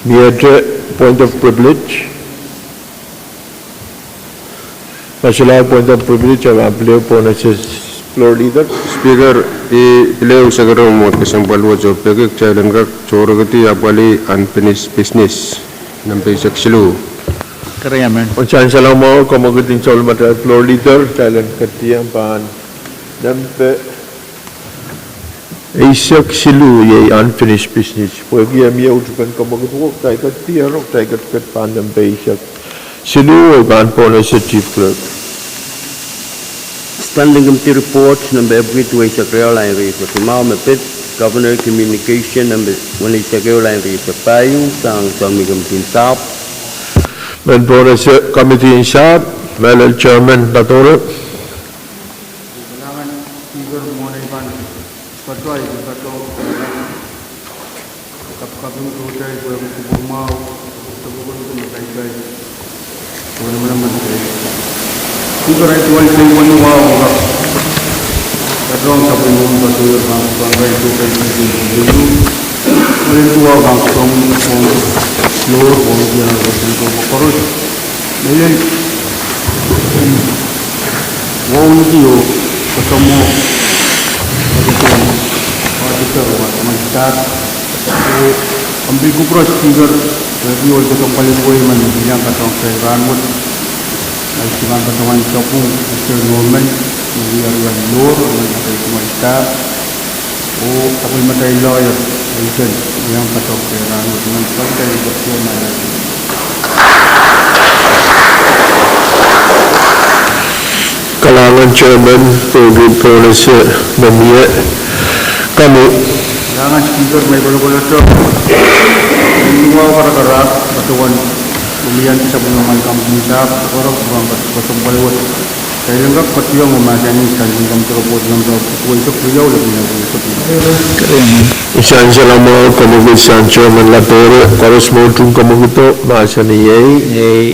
Miehte point of privilege. Ma solahr point of privilege, I pahn pil pohnese Floor Leader. Speaker, I pil sekeren mwohd kesempwal wet oh peki kitail en kak tohrohrkidi apwalih unfinished business, nempe eisek siluh. Kerei amen. Ong sansal mwahu, kemwekid en sapwellimatail Floor Leader, kitail en ketiong pahn nempe Eisek siluh iei unfinished business. Pwehki e mie utupen kamwekid wet, kitail ket diar, kitail ket ket pahn nempe eisek siluh, oh pahn pohnese Chief Clerk. Standing Committee Report nempe epwiki, duweisek riau, lain rieisek limau, me pid Governor Communication nempe weneisek ehu, lain rieisek pahieu, sang Samei Committee en Sahpw. Mehn pohnese Committee en Sahpw, mehlel Chairman Ladore. Kalahngan Speaker, mwohn ei pahn patohwan patohwan kapkaping tohtail pwehki kupwur mwahu, tepokon me kaikail. Mwohn manaman kaikail. Speaker, ahi duwehte weneu wahu kak patohwan sapwellimomwi patohwan pahn pahn kaikail tohtail pwehki kupwur mwahu. Weneu wahu pahn soang ong floor, ong kiana koasoan koaros. Mehlel, wauneki oh koasoamwo, koasoamwo, auditor, oh koasoamwo staff. Oh, komw pil kupwure Speaker, pwehki ohl kesempwal en wehi men me pil iang patohwan kitail rahnwet. Ahi, I pahn patohwan sapwung Mister Norman, me wia ruwan lor, me patohwan staff. Oh sapwellimatail lawyer, Elton, me iang patohwan kitail rahnwet, men patohwan kitail patohwan maila. Kalahngan Chairman, pwehki pohnese me mie. Komwi. Kalahngan Speaker, me I kolokol eto. Weneu wahu karakarahk, patohwan wiliandi sapwellimamwail Committee en Sahpw, sokorok, pwuhng kesempwal wet. Kitail en kak ketiong oh mahsanih Standing Committee Report nempe duweisek riau, lepin duweisek limau. Sansal mwahu, kamwekid sang Chairman Ladore, koaros me utung kamwekido, mahsanih iei. Iei.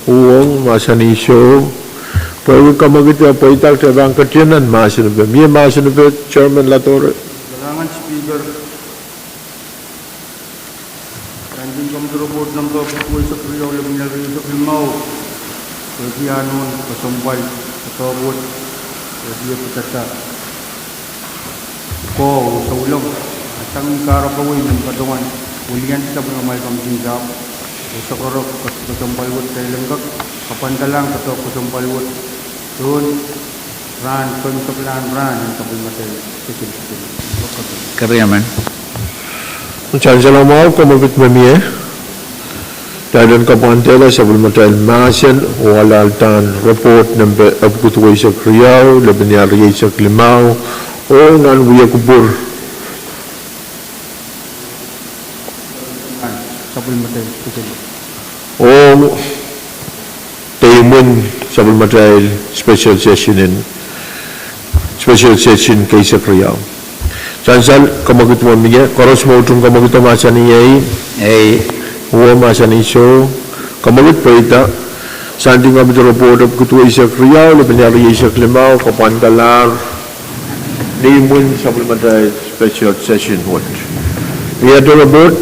Uhwong, mahsanih soh. Pwehki kamwekido pweida, kitail pahn ketido nan mahsen epe. Mie mahsen epe, Chairman Ladore? Kalahngan Speaker. Standing Committee Report nempe duweisek riau, lepin rieisek limau, pwehki anahn kesempwal, doadoahk wet, pwehki e pidada koh oh souleng, a sang ni kahrepe wei, men patohwan wiliandi sapwellimamwail Committee en Sahpw, oh sokorok, kes-, kesempwal wet, kitail en kak kapwandalahng doadoahk kesempwal wet, sohn rahn, sounseklahn rahn, en sapwellimatail session. Keriamen. Sansal mwahu, kamwekid me mie. Kitail en kapwandehla sapwellimatail mahsen oh alehda report nempe epwiki duweisek riau, lepin rieisek limau, oh nan wia kupwur. Sapwellimatail special. Oh, de imwin sapwellimatail special session en, special session keisek riau. Sansal, kamwekid me mie, koaros me utung kamwekido, mahsanih iei. Iei. Uhwong, mahsanih soh. Kamwekid pweida, Standing Committee Report epwiki duweisek riau, lepin rieisek limau, kapwandalahr ni imwin sapwellimatail special session wet. Mie report.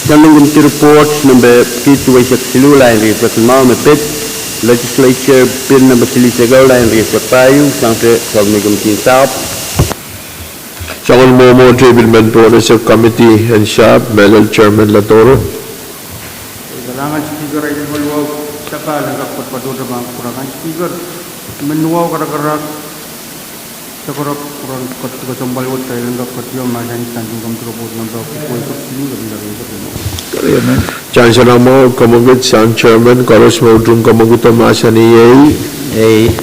Standing Committee Report nempe epwiki duweisek siluh, lain rieisek limau, me pid Legislature Bill nempe silihsek ehu, lain rieisek pahieu, sang Samei Committee en Sahpw. Soangen mwomwohte pil mehn pohnese Committee en Sahpw, mehlel Chairman Ladore. Kalahngan Speaker, ahi tungoal wahu sapahl en kak patopato pahn kupwure kan Speaker. Weneu wahu karakarahk, sokorok, pwuhng kes-, kesempwal wet, kitail en kak ketiong mahsanih Standing Committee Report nempe duweisek siluh, lepin rieisek limau. Sansal mwahu, kamwekid sang Chairman, koaros me utung kamwekido, mahsanih iei. Iei.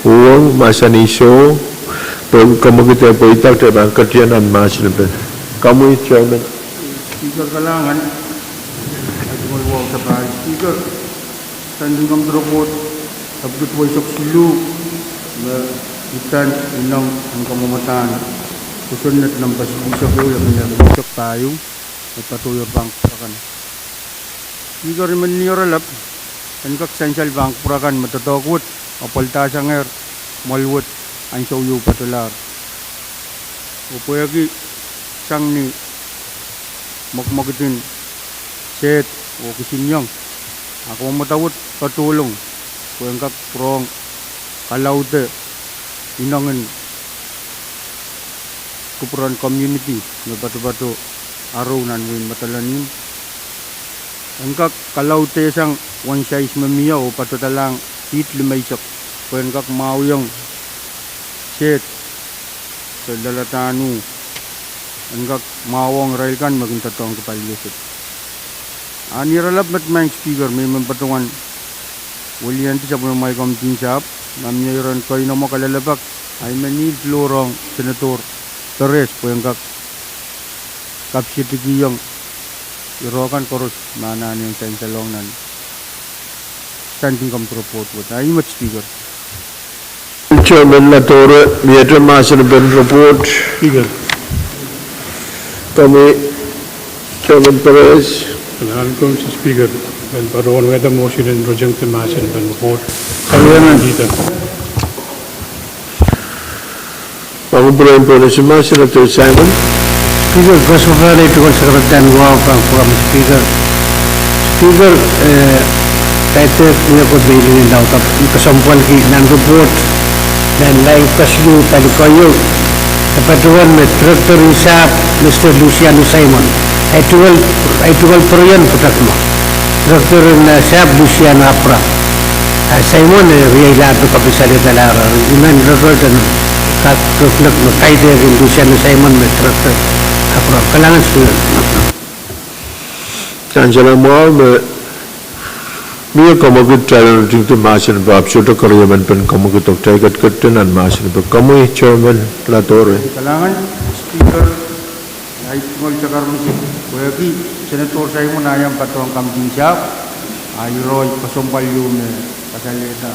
Uhwong, mahsanih soh. Pwehki kamwekido pweida, kitail pahn ketido nan mahsen epe. Komwi Chairman. Speaker, kalahngan. Ahi tungoal wahu sapahl Speaker. Standing Committee Report epwiki duweisek siluh, me idahn ineng en kamwomwadahn kosonned nempe silihsek ehu, lepin rieisek pahieu, me patohwan pahn kupwure kan. Speaker, I men ni oaralap en kak sansal pahn kupwure kan me doadoahk wet apwaldasangehr mwoahl wet ansou ieu patolahr. Oh pwehki sang ni mwekmwekid en sehd oh kisinieng, a kamwomwada wet patohlong pwe en kak pwurehng kalaudehda ineng en kupwuren community me patopato Aroh nan wehin Madolenihmw. En kak kalaudehsang wen sais me mie oh patohdalahng feet limeisek pwe en kak mwahwiong sehd Leladahr en kak mwahuwong irail kan me kin doadoahngki pali wet. A ni iralap met, Madam Speaker, me I men patohwan weliandi sapwellimamwail komidi en sahpw, ma mie iren keinemwe kalelapak, I men ngihl pil rong Senator Perez pwe en kak kapsiedikihong ire kan koaros me anahne en sansal ong nan Standing Committee Report wet. Ahi met, Speaker. Chairman Ladore, miehte mahsen pen report? Speaker. Komwi, Chairman Perez. Kalahngan, Madam Speaker, I men patohwan wiahda motion en reject mahsen pen report. Kalahngan. Leader. Pahn kupwuren pohnese ma Senator Simon. Speaker, koasoia pahn ei tungoal sakaradahn wahu pahn program Speaker. Speaker, eh, kaidehk mie Koht me I lingin laud ahpw I kesempwalki nan report, nan lain kesiluh pali keieu, e patohwan me Director en sahpw, Mister Luciano Simon. Ei tungoal, ei tungoal pwurian pwutak mwo. Director en, eh, sahpw Luciano Abraham. A Simon, eh, riei lahpo kapisalehda lahr, I men record en kak reflect me kaidehkin Luciano Simon me Director Abraham. Kalahngan, Speaker. Sansal mwahu me mie kamwekid kitail en ritingdi mahsen pwe ahpw sohte keriemen pen kamwekid, oh kitail ketiket nan mahsen pwe. Komwi, Chairman Ladore. Kalahngan, Speaker. Ei tungoal sakar mihmi, pwehki Senator Simon ah iang patohwan komidi en sahpw, a irail kesempwal ieu me kasalehda.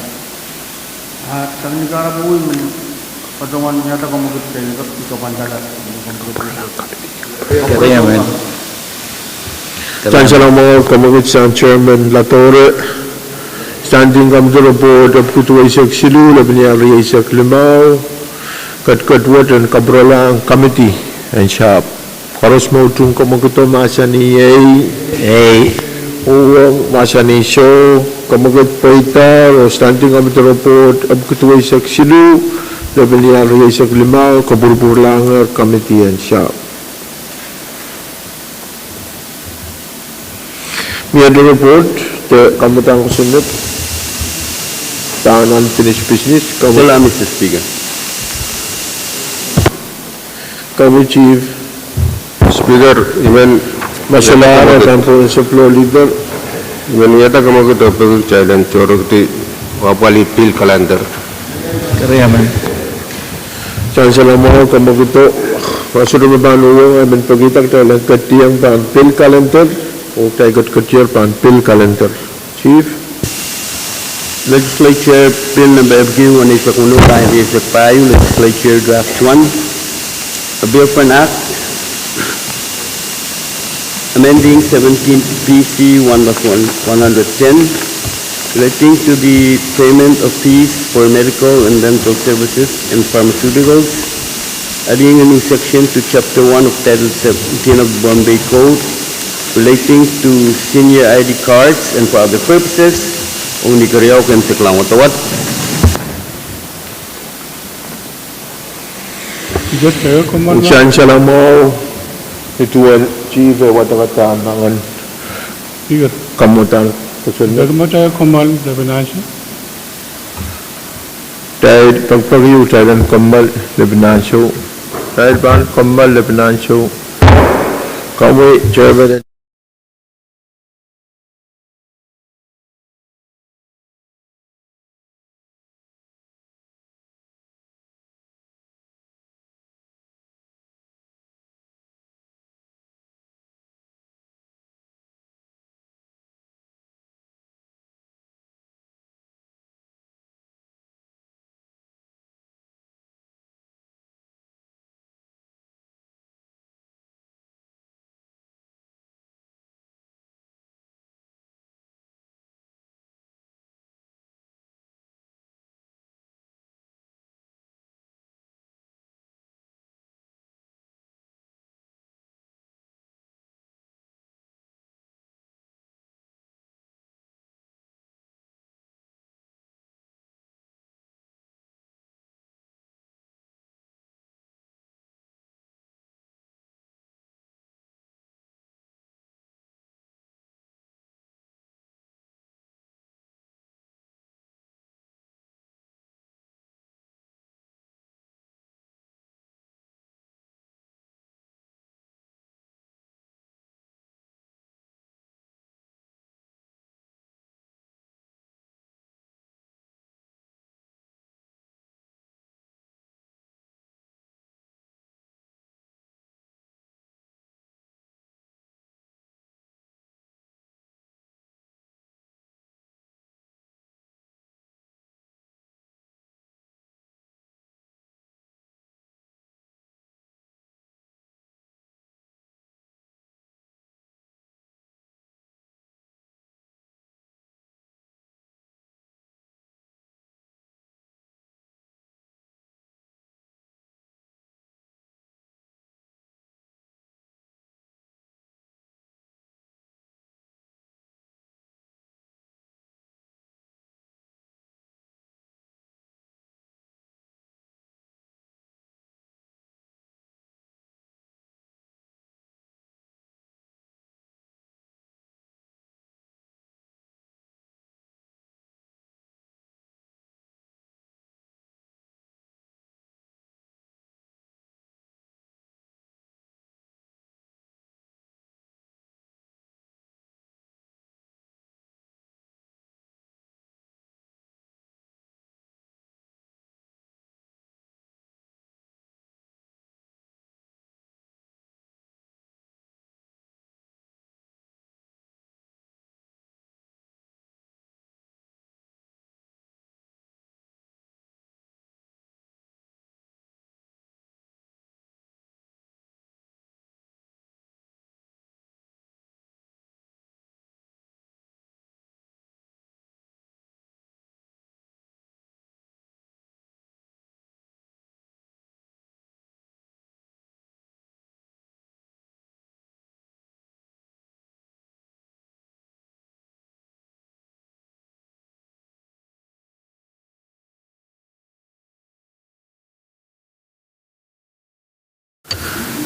A, sang ni kahrepe wet I men patohwan wiahda kamwekid kitail en kak pwandala. Sansal mwahu, kamwekid sang Chairman Ladore. Standing Committee Report epwiki duweisek siluh, lepin iang rieisek limau. Ketiket wet en kapwurelahng komidi en sahpw. Koaros me utung kamwekido mahsanih ei. Ei. Uhwong mahsanih soh. Kamwekid pweidahr oh Standing Committee Report epwiki duweisek siluh, lepin iang rieisek limau, kapwurpwurlahngehr komidi en sahpw. Miehte report de kamwekid kosonned, pahn unfinished business, kamwekid. Kalahngan, Mister Speaker. Komwi, Chief. Speaker, I men, Masalahr, pahn pohnese Floor Leader. I men wiahda kamwekid oh peki kitail en tohrohrki apwalih pil calendar. Sansal mwahu, kamwekido. Ma sohte me pahn uhwong, I men pekihda kitail en ketiong pahn pil calendar, oh kitail ketiketier pahn pil calendar. Chief. Legislature Bill Number epwiki weneisek weneu, pahieu rieisek pahieu, Legislature Draft One, a bill for an act amending seventeen P C one dash one, one hundred ten, relating to the payment of fees for medical and dental services and pharmaceuticals, adding a new section to Chapter One of Title Seventeen of the Bombay Code relating to senior I D cards and for other purposes. Ong ni keriau ken siklahng wadawad. Sansal mwahu, nin duwen Chief eh wadek adahngangen. Speaker. Kamwekid, kosonned. Lepin ansou. Kitail pekipeki, kitail en kommoal lepin ansou. Kitail pahn kommoal lepin ansou. Komwi, Chairman.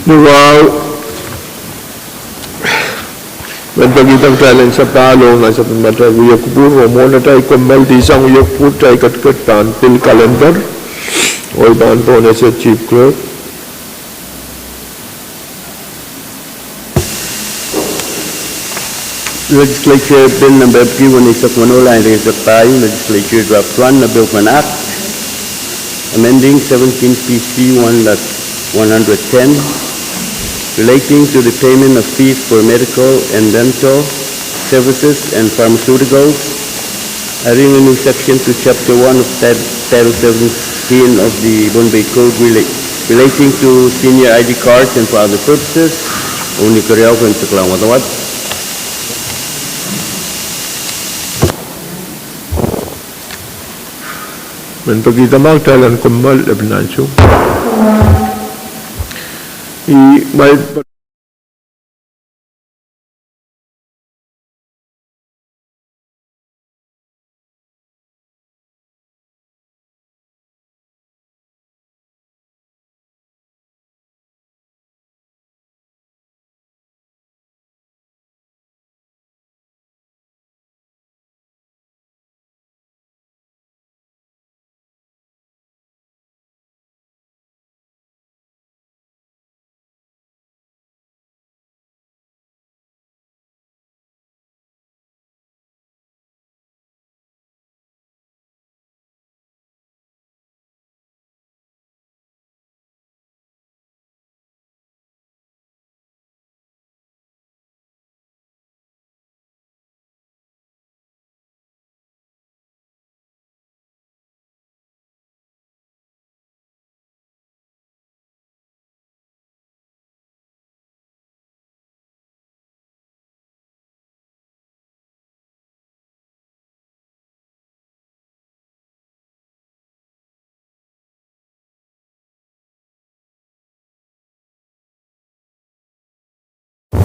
Wow. Men pekihda kitail en sapahl ong nan sapwellimatail wia kupwur, oh mwohn atail kommoal sang wia kupwur, kitail ketiket pahn pil kalender, oh I pahn pwonehsang Chief Clerk. Legislature Bill Number epwiki weneisek weneu, lain rieisek pahieu, Legislature Draft One, a Bill of an Act amending seventeen P C one dash one hundred ten, relating to the payment of fees for medical and dental services and pharmaceuticals, adding a new section to Chapter One of Tit-, Title Seventeen of the Pohnpei Code rela-, relating to senior I D cards and for other purposes. Ong ni keriau keimwseklahn wadawad. Men pekihda ma kitail en kommoal, e pil ansou. I, ma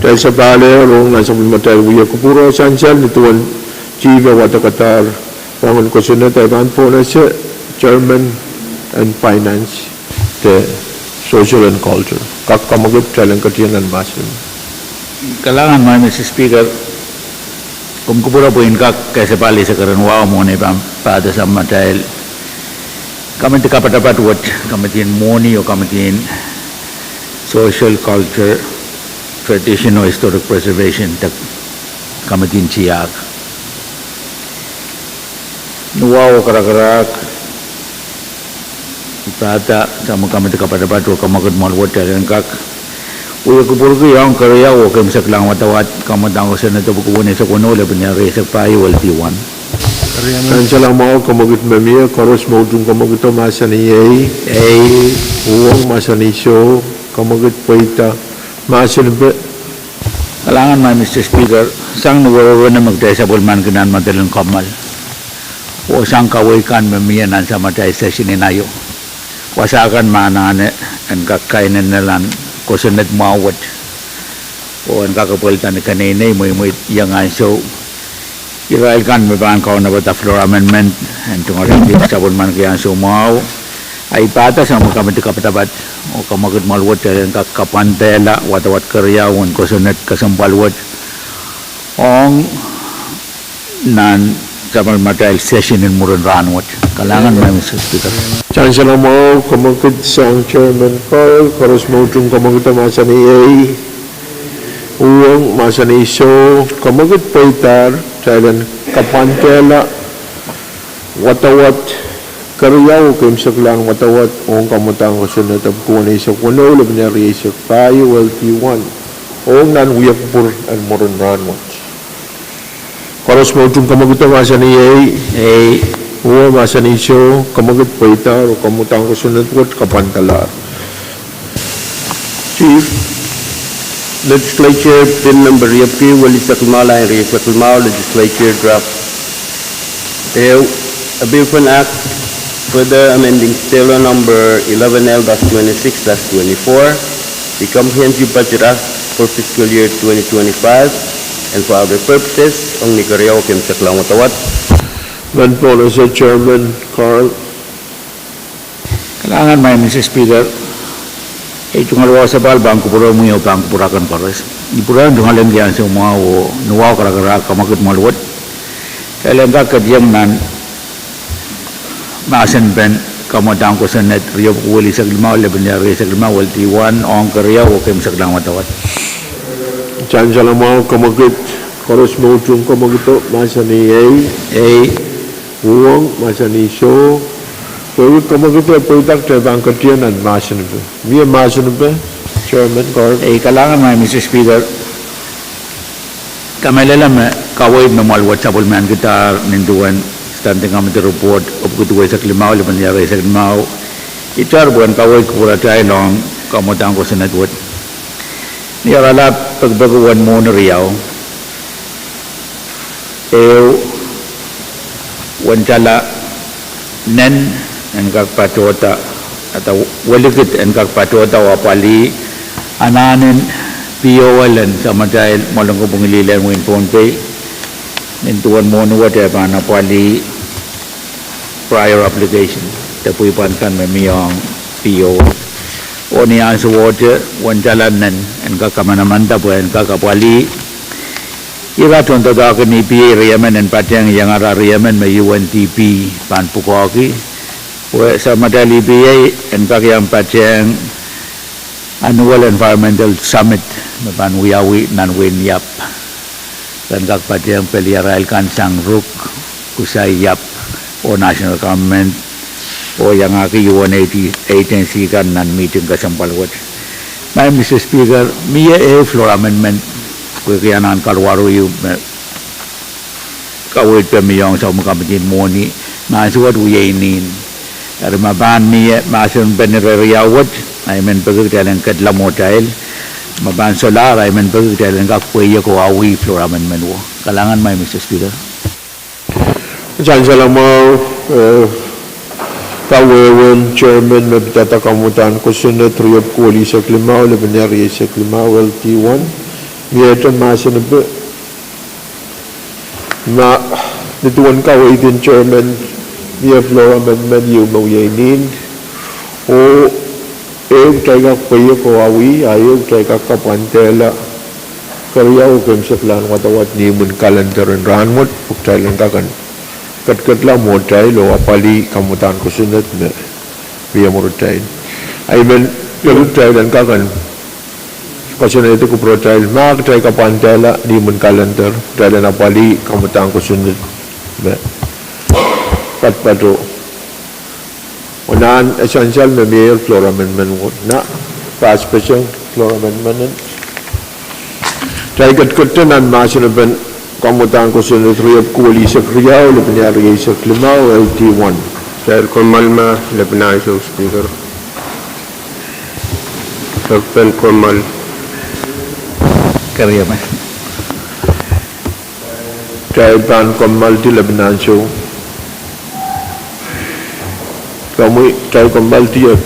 Kitail sapahl ong nan sapwellimatail wia kupwur oh sansal ni duwen chief en wadek adair pwangin kosonned, I pahn pwonehsang Chairman en Finance de Social and Culture. Kak kamwekid, kitail en ketien nan mahsen. Kalahngan, Madam Speaker, komw kupwure pwe I en kak kasapahl eisek ren wahu mwohn ei pahn pahda samatail komiti kapatapat wet, Komitin Mwohni oh Komitin Social, Culture, Tradition oh Historic Preservation, de komitin tiahk. Ni wahu oh karakarahk, I pahda samwa komiti kapatapat oh kamwekid mwoal wet, kitail en kak wia kupwurki ong keriau oh keimwseklahn wadawad, kamwadang kosonned epwiki weneisek weneu, lepin ehu rieisek pahieu, L D one. Sansal mwahu, kamwekid me mie, koaros me utung kamwekido mahsanih ei. Ei. Uhwong mahsanih soh, kamwekid pweida, mahsen pe. Kalahngan, Madam Speaker, sang ni werewene me kitail sapwellimaniki nan medel en kommoal, oh sang kaweid kan me mie nan samatail session en aio, wasa kan me anahne en kak kainenehla kosonned mwahu wet, oh en kak epwelda ni keneinei, mweimwei, iang ansou, irail kan me pahn kaunopada floor amendment en tungoalenki sapwellimaniki ansou mwahu. I pahda samwa komiti kapatapat oh kamwekid mwoal wet, kitail en kak kapwandehla wadawad keriau en kosonned kesempwal wet ong nan sapwellimatail session en mwurin rahnwet. Kalahngan, Madam Speaker. Sansal mwahu, kamwekid sang Chairman Carl, koaros me utung kamwekido mahsanih ei. Uhwong mahsanih soh, kamwekid pweidahr, kitail en kapwandehla wadawad keriau oh keimwseklahn wadawad ong kamwadang kosonned epwiki weneisek weneu, lepin ehu rieisek pahieu, L D one, ong nan wia kupwur en mwurin rahnwet. Koaros me utung kamwekido mahsanih ei. Ei. Uhwong mahsanih soh, kamwekid pweidahr oh kamwadang kosonned wet kapwandalahr. Chief. Legislature Bill Number riepwiki welisek limau, lain rieisek limau, Legislature Draft ehu, a Bill of an Act further amending Stella Number eleven L dash twenty-six dash twenty-four, the Comprehensive Budget Act for fiscal year twenty twenty-five and for other purposes. Ong ni keriau oh keimwseklahn wadawad. Mehn pwonehsang Chairman Carl. Kalahngan, Madam Speaker. Ei tungoal wahu sapahl pahn kupwuromwi oh pahn kupwur akan koaros. I pwurehng tungoal ong ansou mwahu oh ni wahu karakarahk kamwekid mwoahl wet. Kitail en kak ketieng nan mahsen pen kamwadang kosonned riepwuki eisek limau, lepin riau eisek limau, L T one, ong keriau oh keimwseklahn wadawad. Sansal mwahu kamwekid, koaros me utung kamwekido, mahsanih ei. Ei. Uhwong, mahsanih soh. Pwehki kamwekido pweida, kitail pahn ketieng nan mahsen pen. Mie mahsen pen, Chairman Carl. Ei, kalahngan maing Mister Speaker. Kamehlele me kaweid me mwoahl wet sapwellimankidahr nin duwen Standing Committee Report epwiki duweisek limau, lepin riau eisek limau, itar pwehn kaweid kupwuratail ong kamwadang kosonned wet. Ni oaralap pekipeki uwen mwohni riau. Ehu, uwen tala nen en kak patohda, ata welikid en kak patohda oh apwalih anahnen P O L en samatail Mwoalen Kopwung Lih en wehin Pohnpei. Nin duwen mwohni wet e pahn apwalih prior application, de pwihn pwand kan me mie ong P O L. Oh ni ansowohte uwen tala nen en kak kamanamanada pwe en kak apwalih ira tohndoadoahk en E P A riemen en patehng iangara riemen me U N D P pahn pwukoahki, pwe samatail E P A en kak iang patehng annual environmental summit me pahn wiawi nan wehin Iap. Ren kak patehng peliarail kan sang Ruk, Kusai, Iap, oh national government, oh iangahki U N agency kan nan mihting kesempwal wet. Maing Mister Speaker, mie ehu floor amendment, pwehki anahn kaluwaru ieu me kaweid pwe mie ong sapwellime kamidi mwohni, me ansou wet wia inin. Eri ma pahn mie mahsen pen riau wet, ahi men peki kitail en ketla mwohtail. Ma pahn solahr, ahi men peki kitail en kak pweiek oh awi floor amendment wet. Kalahngan maing Mister Speaker. Sansal mwahu, eh, kawehwehn Chairman me pidada kamwadang kosonned riepwuki eisek limau, lepin riau eisek limau, L T one. Miehte mahsen pen. Ma, ni duwen kaweid en Chairman, mie floor amendment ieu me wia inin, oh ehu kitail kak pweiek oh awi, a ehu kitail kak kapwandehla keriau oh keimwseklahn wadawad ni imwin kalender en rahnwet, pwe kitail en kak en ketketla mwohtail oh apwalih kamwadang kosonned me mie mwuritail. Ahi men peki kitail en kak en koasoanehdi kupwuratail ma kitail kapwandehla ni imwin kalender, kitail en apwalih kamwadang kosonned me patopato. Oh nan e sansal me mie floor amendment wet, na pass peseng floor amendment en. Kitail ketketda nan mahsen pen kamwadang kosonned riepwuki eisek riau, lepin riau eisek limau, L T one. Kitail kommoal ma lepin ansou Speaker. Lepin kommoal. Keriau me. Kitail pahn kommoaldi lepin ansou. Komwi, kitail kommoaldi.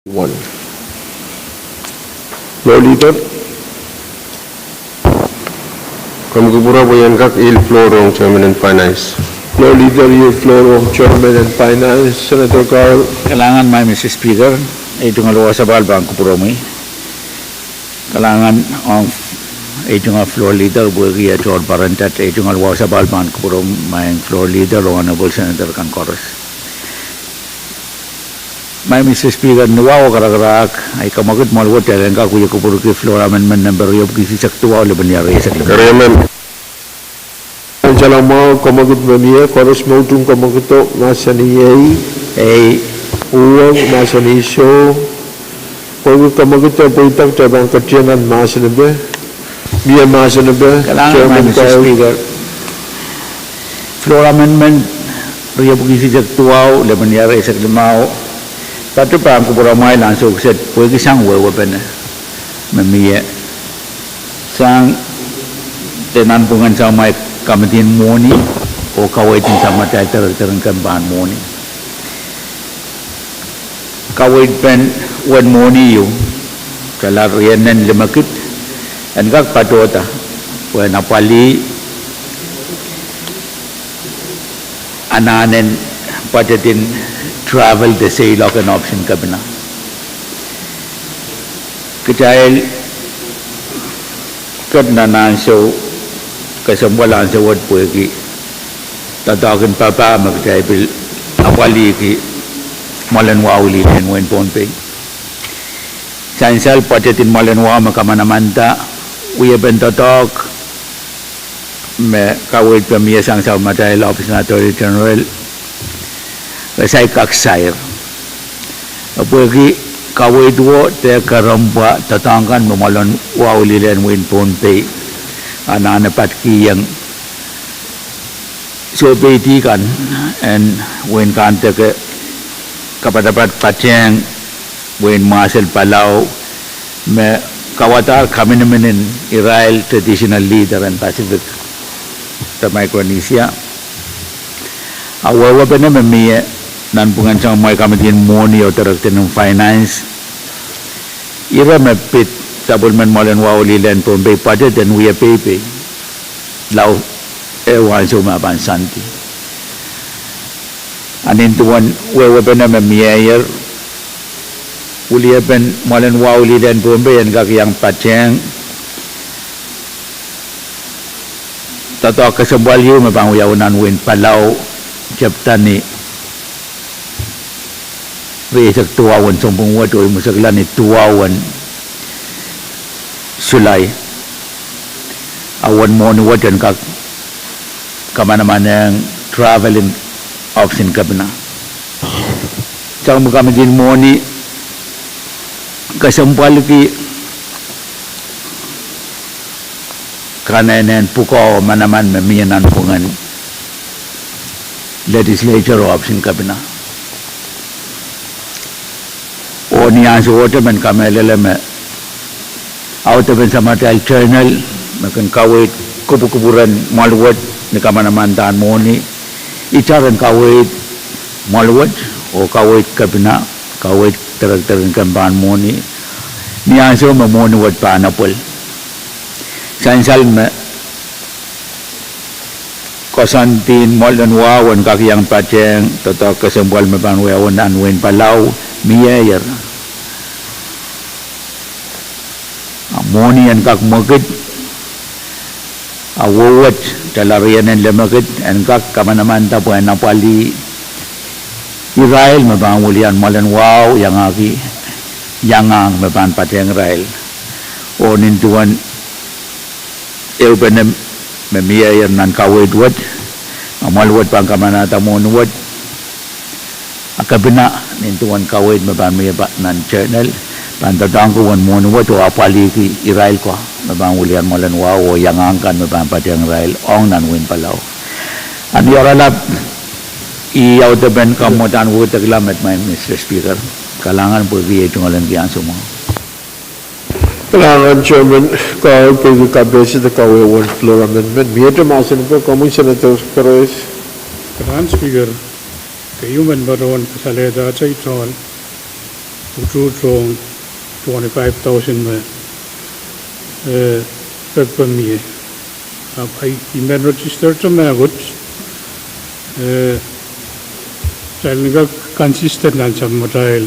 One. Floor Leader. Komw kupwure pwe I en kak yield floor ong Chairman en Finance. Floor Leader, yield floor ong Chairman en Finance, Senator Carl. Kalahngan maing Mister Speaker, ei tungoal wahu sapahl pahn kupwuromwi. Kalahngan ong ei tungoal Floor Leader pwehki e tohr pwarada. Ei tungoal wahu sapahl pahn kupwuromwi maing Floor Leader oh Honorable Senator kan koaros. Maing Mister Speaker, ni wahu oh karakarahk, ei kamwekid mwahl wet en kak wie kupwurki floor amendment nempe riepwiki eisek duwau, lepin eisek limau. Keriamen. Ansou mwahu kamwekid me mie, koaros me utung kamwekido mahsanih ei. Ei. Uhwong mahsanih soh. Pwehki kamwekido pweida, kitail pahn ketieng nan mahsen epe. Mie mahsen epe. Kalahngan, Chairman, Mister Speaker. Floor amendment riepwiki eisek duwau, lepin eisek limau. Patohwan kupwuramwail ansou kiset pwehki sang wehwehpene me mie sang de nanpwungen samamwail kamidin mwohni oh kaweid en samatail director en kempen mwohni. Kaweid pen uwen mwohni ieu, dala rienen limekid, en kak patohda pwehn apwalih anahnen budget en travel de seiloak en ohpis en kepina. Kitail ket nan ansou kesempwal ansou wet pwehki doadoahk en papah me kitail pil apwalihki mwoalen wahu lih en wehin Pohnpei. Sansal budget en mwoalen wahu me kamanamanada, wiepen doadoahk me kaweid pwe mie sang samatail ohpis en Attorney General, re saik kak sair. Pwehki kaweid wet de kerempwa doadoahk kan me mwoalen wahu lih en wehin Pohnpei anahne patkihong soupeidi kan en wehin Kandeke, kapatapat patehng wehin Mwasel Palau, me kauwadahr kaminimin en irail traditional leader en Pacific de Micronesia. A wehwehpene me mie nanpwungen samamwail kamidin mwohni oh director en finance, ire me pid sapwellimen mwoalen wahu lih en Pohnpei budget en wie peipei lao ehu ansou me e pahn sandi. A nin duwen wehwehpene me mieier, wiepen mwoalen wahu lih en Pohnpei en kak iang patehng doadoahk kesempwal ieu me pahn wiawi nan wehin Palau, tepda ni rieisek duwau en sounpwong wet oh imwisekla ni duwau en Sulai. A uwen mwohni wet en kak kamanamanehng travel en ohpis en kepina. Sang me kamidin mwohni kesempwalki kanehnen pwukoa manaman me mie nanpwungen legislature oh ohpis en kepina. Oh ni ansowohte men kamehlele me audepen samatail journal me kin kaweid kupwukupwur en mwoal wet ni kamanamandan mwohni, itar en kaweid mwoal wet oh kaweid kepina, kaweid director en kempen mwohni, ni ansou me mwohni wet pahn apwal. Sansal me koasoandi en mwoalen wahu en kak iang patehng doadoahk kesempwal me pahn wiawi nan wehin Palau, mieier. A mwohni en kak mwekid, a wehwet dala rienen limekid en kak kamanamanda pwehn apwalih irail me pahn wilian mwoalen wahu, iangahki iangahki me pahn patehng irail. Oh nin duwen ehupene me mieier nan kaweid wet, a mwoal wet pahn kamanada mwohni wet, a kepina nin duwen kaweid me pahn mie nan journal, pahn doadoahngki uwen mwohni wet oh apwalihki irail ko me pahn wilian mwoalen wahu oh iangahki kan me pahn patehng irail ong nan wehin Palau. A ni oaralap, ih audepen kamwodahn wekidekla met, Mister Speaker. Kalahngan pwehki ei tungoalenki ansou mwahu. Kalahngan Chairman, kau pwehki kapehse de kawehwe floor amendment. Miehte mahsen epe, komwi Senator Koaros. Kalahngan Speaker, keieu men patohwan kasalehdahte tohn utuht ong twenty-five thousand me, eh, pepemie. Ahpw I men register te mehkot, eh, kitail en kak consistent nan samatail,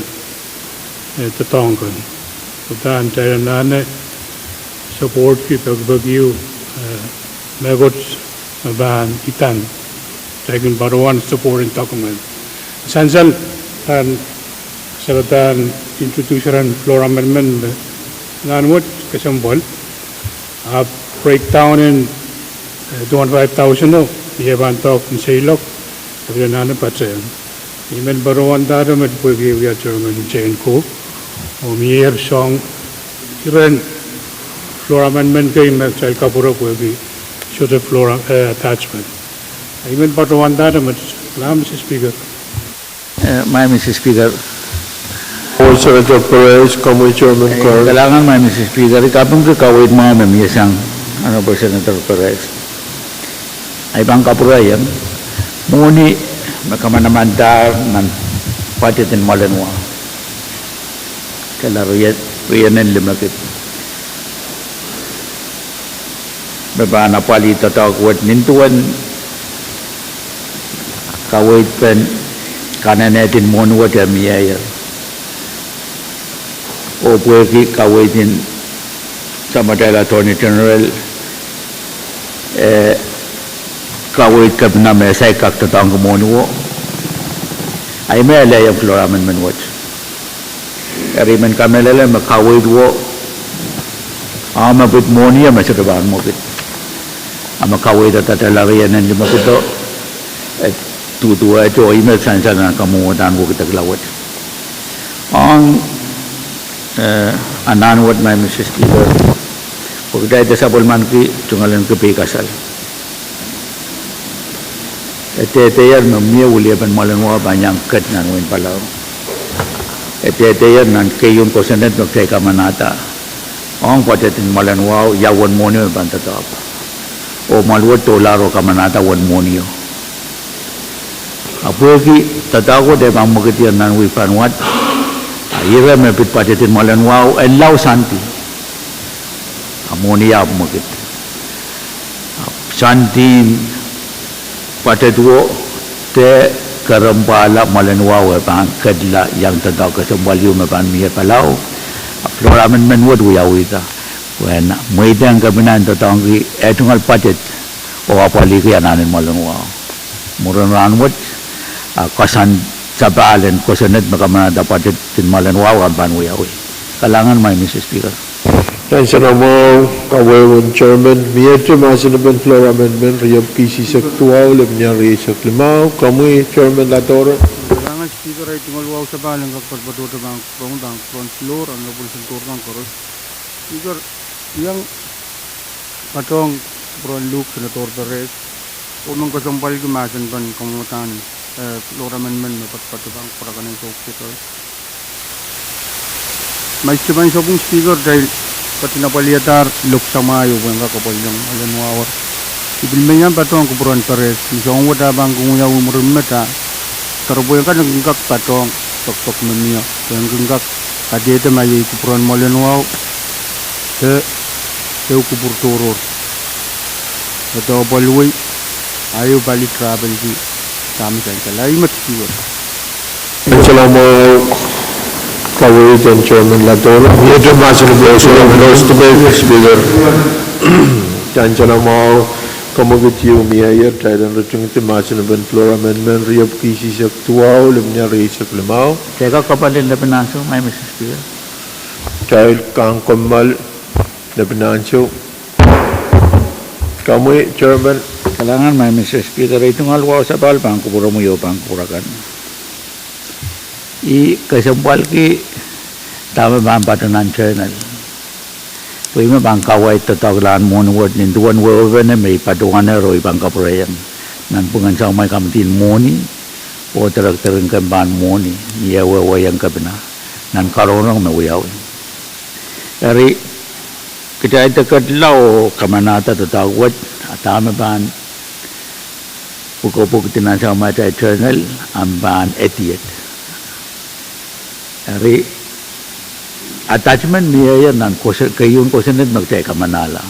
eh, doadoahk kan. Udahn kitail anahne supportki pekipek ieu, eh, mehkot me pahn idan. Kitail kin patohwan support en document. Sansal pahn Saradan introduce ren floor amendment me nan wet kesempwal. Ahpw breakdown en, eh, twenty-five thousand o, mie pahn doadoahk ni seiloak, e pil anahne patehng. I men patohwanda met pwehki wia chairman Jane Cook, oh mie soang iren floor amendment kei me kitail kapwure pwehki sohte floor, eh, attachment. I men patohwanda met, la Mister Speaker. Eh, Maing Mister Speaker. Honorable Senator Perez, komwi Chairman. Eh, Kern. Kalahngan Maing Mister Speaker, I kapingki kaweid mwahu me mie sang Honorable Senator Perez. I pahn kapwurehiong mwohni me kamanamandahr nan budget en Mwoalen Wahu, kala rie, rienen limekid, me pahn apwalih doadoahk wet nin duwen kaweid pen kanenehdi mwohni wet e mieier. Oh pwehki kaweid en samatail Attorney General, eh, kaweid kepina me saik kak doadoahngki mwohni wet. I men alehiong floor amendment wet. Eri I men kamehlele me kaweid wet, a me pid mwohni o me sohte pahn mwekid. A me kaweid a tatala rienen limekid o, e duduwehte oh I men sansal nan kamwohdan wekidekla wet. Ong, eh, anahn wet Maing Mister Speaker, pwe kitail de sapwellimaniki tungoalenki peikasal. E dehdehier me mie weliepen Mwoalen Wahu pahn iang ked nan wehin Palau. E dehdehier nan keieun kosonned me kitail kamanahda ong budget en Mwoalen Wahu, ia uwen mwohni me pahn doadoahk. Oh mwahl wet dohlahr oh kamanahda uwen mwohni o. A pwehki doadoahk wet e pahn mwekidier nan wehi rahnwet, a ire me pid budget en Mwoalen Wahu e lao sandi, a mwohni ahpw mwekid. Ahpw sandin budget wet de kerempwahla Mwoalen Wahu e pahn kedla iang doadoahk kesempwal ieu me pahn mie Palau. Ahpw floor amendment wet wiawihda pwehn mweidehng kepina en doadoahngki eh tungoal budget oh apwalihki anahn en Mwoalen Wahu. Mwurin rahnwet, a koasoandi sapahl en kosonned me kamanahda budget en Mwoalen Wahu ahpw pahn wiawi. Kalahngan Maing Mister Speaker. Ansou mwahu, kawehwe Chairman, miehte mahsen en floor amendment riepwiki eisek duwau, lepin rieisek limau, komwi Chairman Ladora. Kalahngan Speaker, ei tungoal wahu sapahl en kak patohdo pahn kupwuromwi pahn kupwuren floor, Honorable Senator kan koaros. Speaker, I iang patohwan kupwuren Luke Senator Perez, oh men kesempwalki mahsen pen kamwohdan, eh, floor amendment me patopato pahn kupwur akan en sohte. Maing Speaker, kitail ketin apwalihadahr loksamwahu pwehn kak apwaliong Mwoalen Wahu. I pil men iang patohwan kupwuren Perez, ni soahng wet ah pahn kin wiawi mwurin met ah, doaropwe kan e kin kak patohwan pekpek me mie, pwe e kin kak kadehde ma iei kupwuren Mwoalen Wahu de ehu kupwur tohrohr. E doh paliwei, a ehu pali trapelki dahme sansal. Ahi met Speaker. Ansou mwahu, kaweid en Chairman Ladora. Miehte mahsen en floor amendment, Speaker. Ansou mwahu, kamwekid ieu mieier, kitail en ritingdi mahsen en floor amendment riepwiki eisek duwau, lepin rieisek limau. Kitail kak kommoal lepin ansou, Maing Mister Speaker. Kitail kak kommoal lepin ansou. Komwi Chairman. Kalahngan Maing Mister Speaker, ei tungoal wahu sapahl pahn kupwuromwi oh pahn kupwur akan. I kesempwalki dahme pahn patohwan nan journal, pwe I men pahn kaweid doadoahk lahn mwohni wet nin duwen wehwehpene me I patohwanehr oh I pahn kapwurehiong nanpwungen soumwahu kamidin mwohni oh director en kempan mwohni ni eh wehwehki kepina nan karongerong me wiawi. Eri kitail de kedla oh kamanahda doadoahk wet, a dahme pahn pwukopwukdi nan soumwahu atail journal, a pahn idiot. Eri attachment mieier nan kos-, keieun kosonned me kitail kamanahla.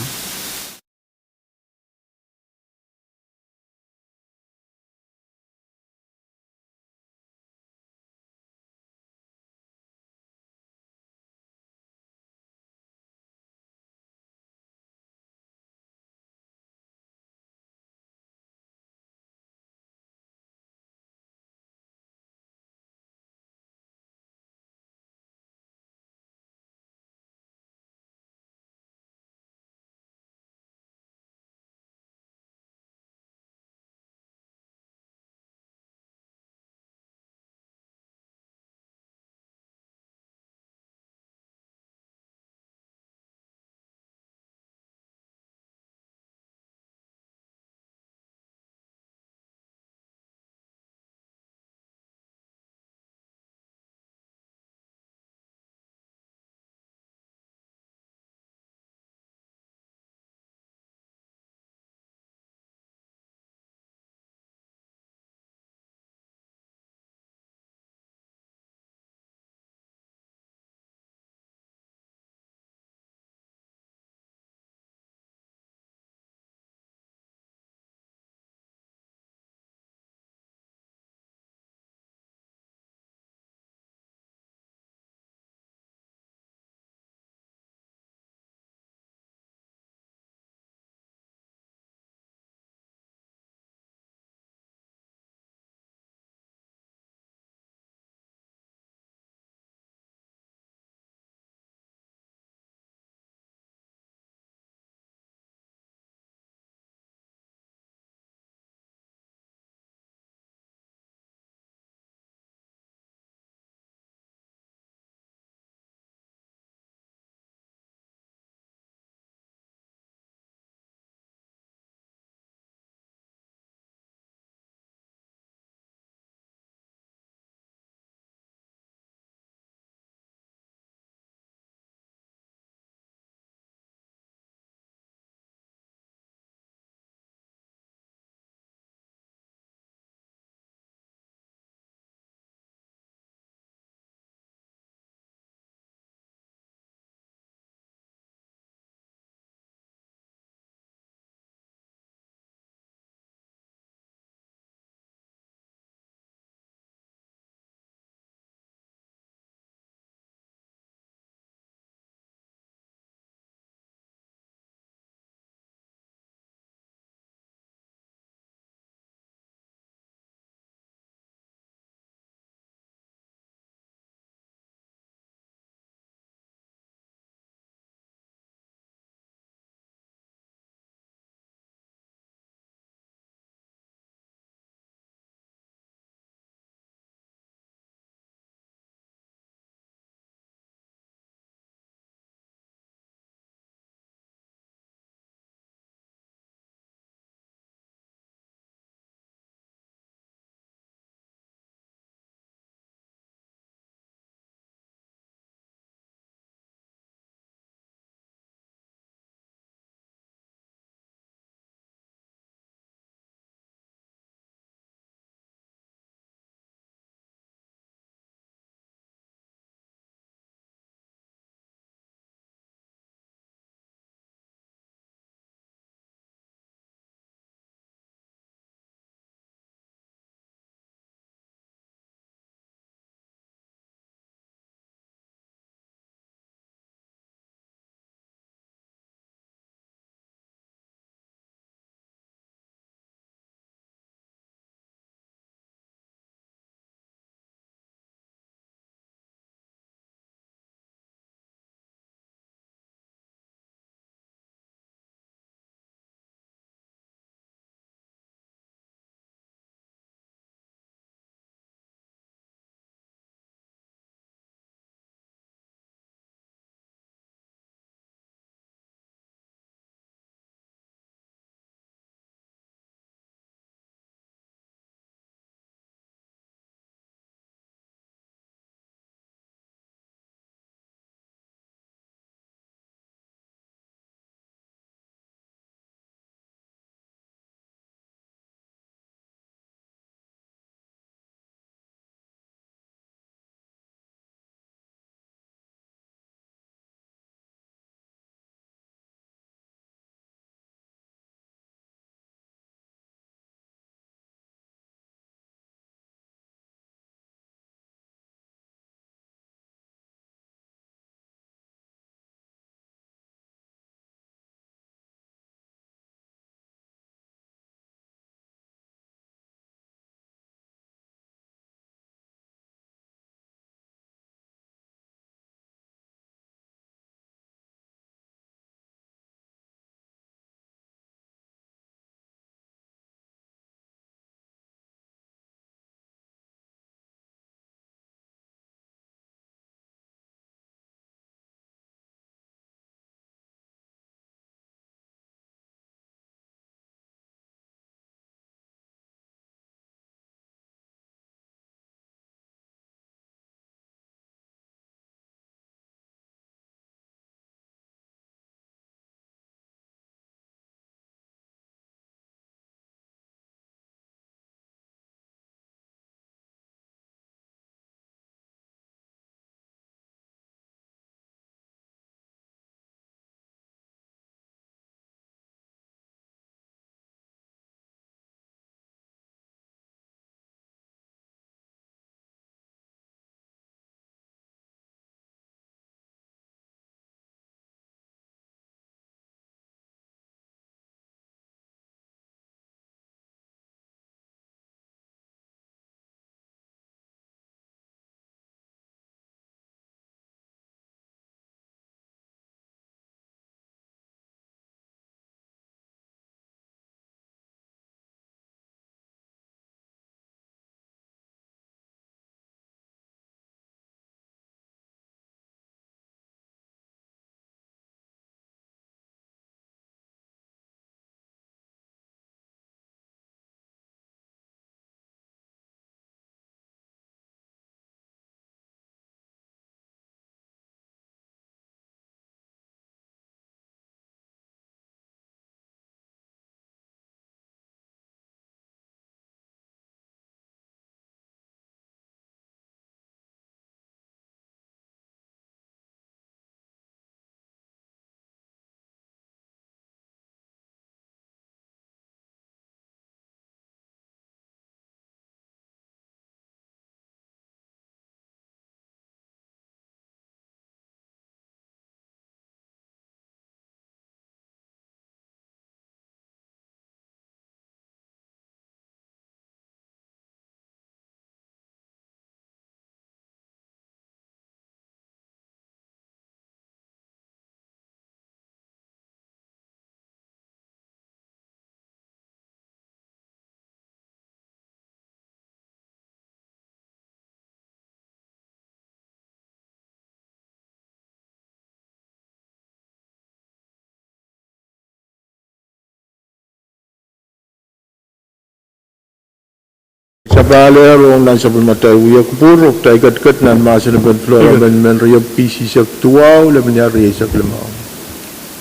Sapahl ehr ong nan sapwellimatail wia kupwur, oh kitail ketiket nan mahsen en floor amendment riepwiki isihsek duwau, lepin iar rieisek limau.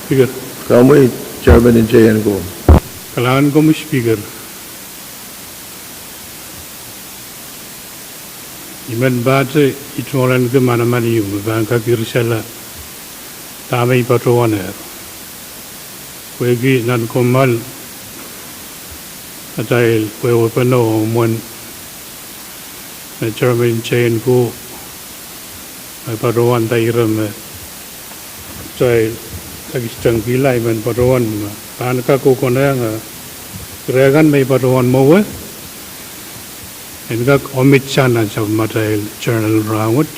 Speaker. Komwi Chairman N J N ko. Kalahngan komwi Speaker. I men pahte I tungoalenki manaman ieu me pahn kak irisala dahme I patohwan ehr. Pwehki nan kommoal atail wehwehpeno ong mwen me Chairman N J N ko me patohwan nda ire me kitail kak isetengkihla, I men patohwan me pahn kak kokonehng ire kan me I patohwan mwowe en kak omw sang nan sapwellimatail journal rahnwet.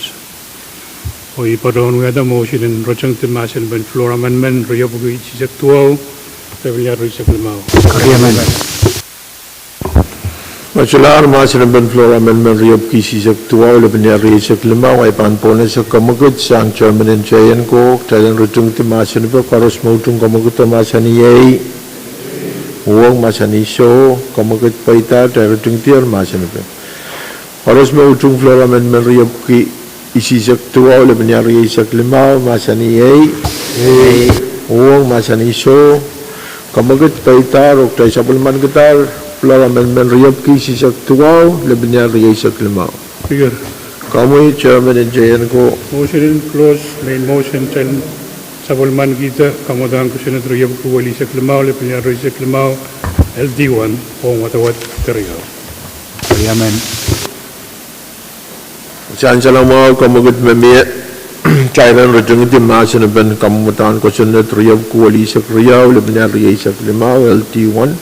Oh I patohwan wiahda motion en ritingdi mahsen en floor amendment riepwiki isihsek duwau, lepin iar rieisek limau. Koasoia solahr mahsen en floor amendment riepwiki isihsek duwau, lepin iar rieisek limau. Ahi pahn pohnese kamwekid sang Chairman N J N ko, kitail en ritingdi mahsen ipe. Koaros me utung kamwekido mahsanih ei. Uhwong mahsanih soh. Kamwekid pweida, kitail ritingdier mahsen ipe. Koaros me utung floor amendment riepwiki isihsek duwau, lepin iar rieisek limau, mahsanih ei. Uhwong mahsanih soh. Kamwekid pweidahr oh kitail sapwellimankidahr floor amendment riepwiki isihsek duwau, lepin iar rieisek limau. Komwi Chairman N J N ko. Motion en close, main motion, kitail sapwellimankihda kamwadahn kosonned riepwiki welihsek limau, lepin iar rieisek limau, L D one, ong wadawad keriau. Sansal mwahu, kamwekid me mie, kitail en ritingdi mahsen en kamwadahn kosonned riepwiki welihsek riau, lepin iar rieisek limau, L D one.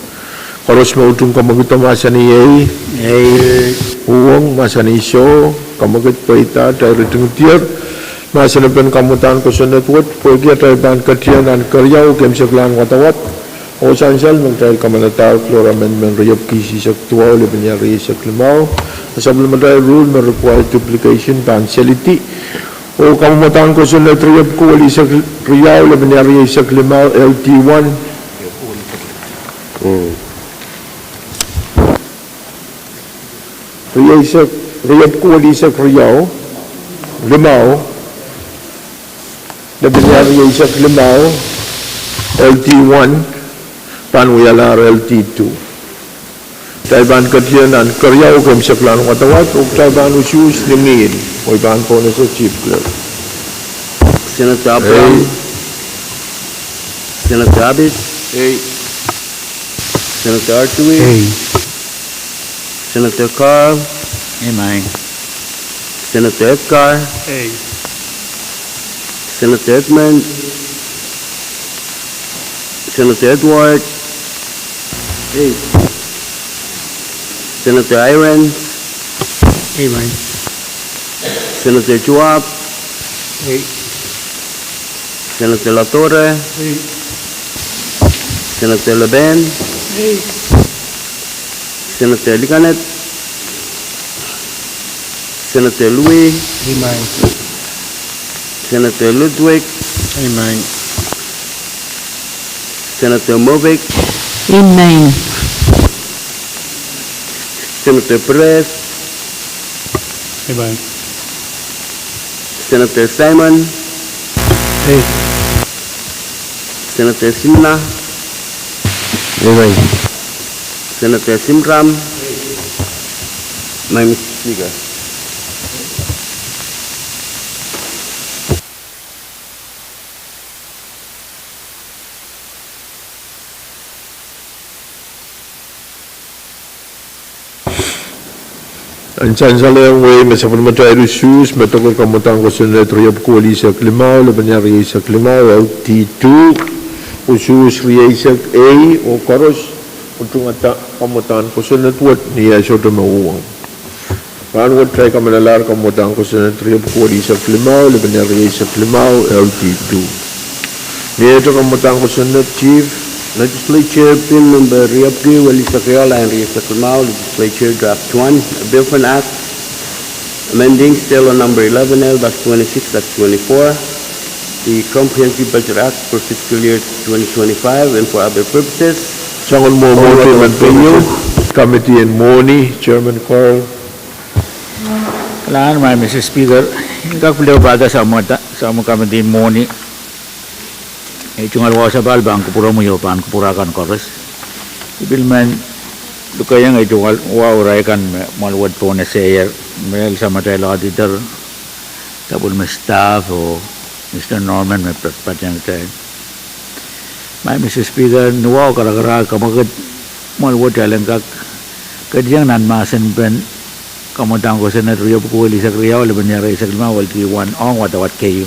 Koaros me utung kamwekido mahsanih ei. Uhwong mahsanih soh. Kamwekid pweida, kitail ritingdier mahsen en kamwadahn kosonned wet, pwehki atail pahn ketin nan keriau keimwseklahn wadawad. Oh sansal me kitail kamanadahr floor amendment riepwiki isihsek duwau, lepin iar rieisek limau. Sapwellimatail rule me require duplication pahn selidi. Oh kamwadahn kosonned riepwiki welihsek riau, lepin iar rieisek limau, L D one. Rieisek, riepwiki welihsek riau, limau, lepin iar rieisek limau, L D one, pahn wialahr L D two. Kitail pahn ketin nan keriau keimwseklahn wadawad, oh kitail pahn usuhs ni ngihl, oh I pahn pohnese Chief Clerk. Senator Abraham. Ei. Senator Abbott. Ei. Senator Artui. Ei. Senator Carl. Ei, maing. Senator Edgar. Ei. Senator Edmund. Senator Edward. Ei. Senator Irons. Ei, maing. Senator Chuab. Ei. Senator Latore. Ei. Senator Leben. Ei. Senator Likanet. Senator Lui. Ei, maing. Senator Ludwig. Ei, maing. Senator Movic. Ei, maing. Senator Perez. Ei, maing. Senator Simon. Ei. Senator Simna. Ei, maing. Senator Simram. Maing, Mister Speaker. Ahnsou sansal ong wehi me sapwellimatail usuhs me doadoahk kamwadahn kosonned riepwiki welihsek limau, lepin iar rieisek limau, L D two, usuhs rieisek ei, oh koaros utungada kamwadahn kosonned wet ni eh sohte me uhwong. Rahnwet kitail kamanalahr kamwadahn kosonned riepwiki welihsek limau, lepin iar rieisek limau, L D two. Ni eh sohte kamwadahn kosonned, Chief. Legislature Bill Number riepwiki welihsek riau, lain rieisek limau, Legislature Draft one, a bill for an act amending State Law Number eleven L dash twenty-six dash twenty-four, the Comprehensive Budget Act for fiscal year twenty twenty-five and for other purposes. Soangen mwomwohdiso me pahn Committee en Mwohni, Chairman Carl. Kalahngan, Madam Speaker, I kak pil ehu pahda Sahm-, Sahm Committee en Mwohni. Ei tungoal wahu sapahl pahn kupwuromwi oh pahn kupwur akan koaros. I pil men lukehiong ei tungoal wahu irail kan me mwoalwet pohn eseier, me Samatail Auditor, sapwellime staff oh Mister Norman me pat-, patehng kitail. Madam Speaker, ni wahu karakarahk kamwekid mwoalwet kitail en kak ketiong nan mahsen pen kamwadang kosonned riepwuku welihsek riau, lepin ehu rieisek limau, L T one, ong wadawad keieu.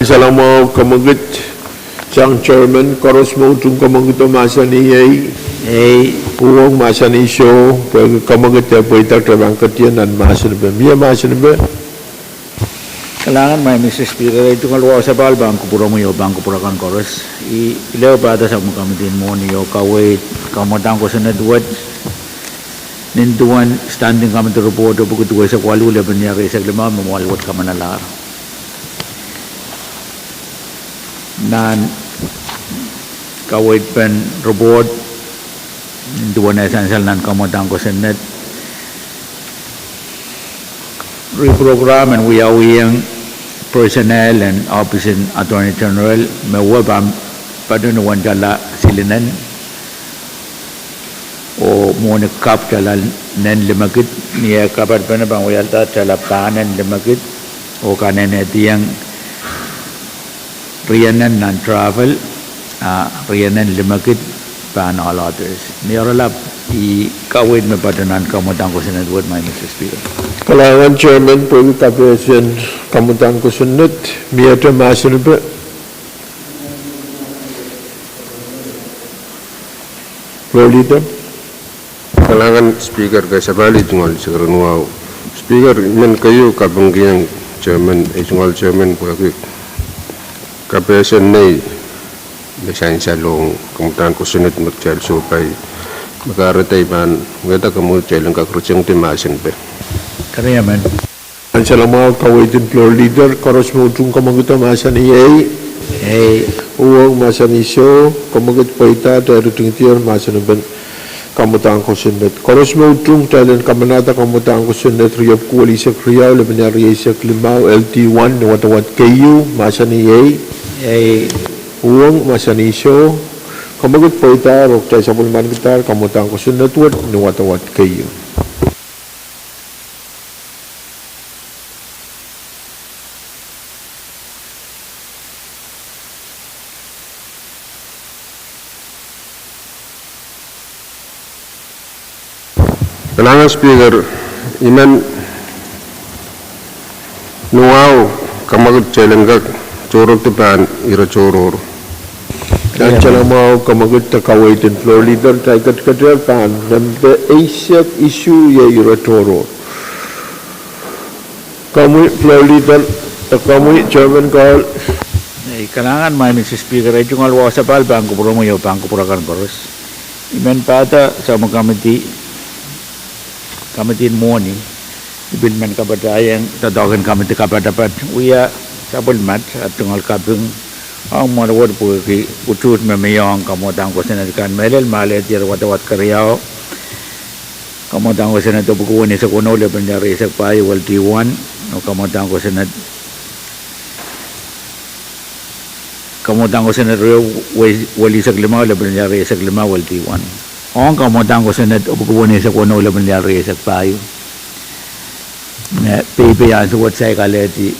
Ansou me kamwekid sang Chairman, koaros me utung kamwekid oh mahsanih ei. Ei. Uhwong mahsanih soh, pwehki kamwekid e pweida, kitail pahn ketiong nan mahsen pen. Mie mahsen pen. Kalahngan, Madam Speaker, ei tungoal wahu sapahl pahn kupwuromwi oh pahn kupwur akan koaros. I pil ehu pahda Sahm Committee en Mwohni oh kaweid kamwadang kosonned wet nin duwen Standing Committee Report epwiki duweisek waluh, lepin ehu rieisek limau, me mwoalwet kamanalahr. Nan kaweid pen report nin duwen eh sansal nan kamwadang kosonned, reprogram en wiawihong personnel en Ohpis en Attorney General me wia pahn patohwan wiahdala silinen oh mwohni kapw tala nen limekid, ni eh kapadpene pahn wiahda tala pahr nen limekid, oh kanehnehdiong rienen nan travel, ah, rienen limekid pahn ohl others. Ni oaralap, I kaweid me patohwan nan kamwadang kosonned wet, Madam Speaker. Kalahngan Chairman, pwehki kapehsen kamwadang kosonned, miehte mahsen pen. Floor Leader. Kalahngan Speaker, kasapahl ei tungoal secretary wahu. Speaker, I men keieu kapingkihong Chairman, ei tungoal Chairman pwehki kapehsen nei me sansal ong kamwadang kosonned me kitail sohpai, me kahrehda I pahn wiahda kamwekid kitail en kak ritengdi mahsen pen. Keriamen. Ansou me kaweid en Floor Leader, koaros me utung kamwekid oh mahsanih ei. Ei. Uhwong mahsanih soh, kamwekid pweida, kitail ritingdier mahsen pen kamwadang kosonned. Koaros me utung, kitail en kamanahda kamwadang kosonned riepwuku welihsek riau, lepin ehu rieisek limau, L T one, ni wadawad keieu, mahsanih ei. Ei. Uhwong mahsanih soh, kamwekid pweida, oh kitail sapwellimanikidahr kamwadang kosonned wet ni wadawad keieu. Kalahngan Speaker, I men, ni wahu kamwekid kitail en kak tohrohr de pahn ire tohrohr. Ansou me kamwekid de kaweid en Floor Leader, kitail ketiket pahn nempe eisek isuh, iei ire tohrohr. Komwi Floor Leader, de komwi Chairman Carl. Ei, kalahngan Madam Speaker, ei tungoal wahu sapahl pahn kupwuromwi oh pahn kupwur akan koaros. I men pahda Sahm Committee, Committee en Mwohni, I pil men kapatahieng doadoahk en committee kapatapat wia sapwellimat, ah, tungoal kaping ong mwoalwet pwehki utuht me mie ong kamwadang kosonned kan mehlel me alehdier wadawad keriau, kamwadang kosonned epwiki weneisek weneu, lepin ehu rieisek pahieu, L T one, oh kamwadang kosonned kamwadang kosonned riepwuku welihsek limau, lepin ehu rieisek limau, L T one. Ong kamwadang kosonned epwiki weneisek weneu, lepin ehu rieisek pahieu, me peipei ansou wet saik alehdi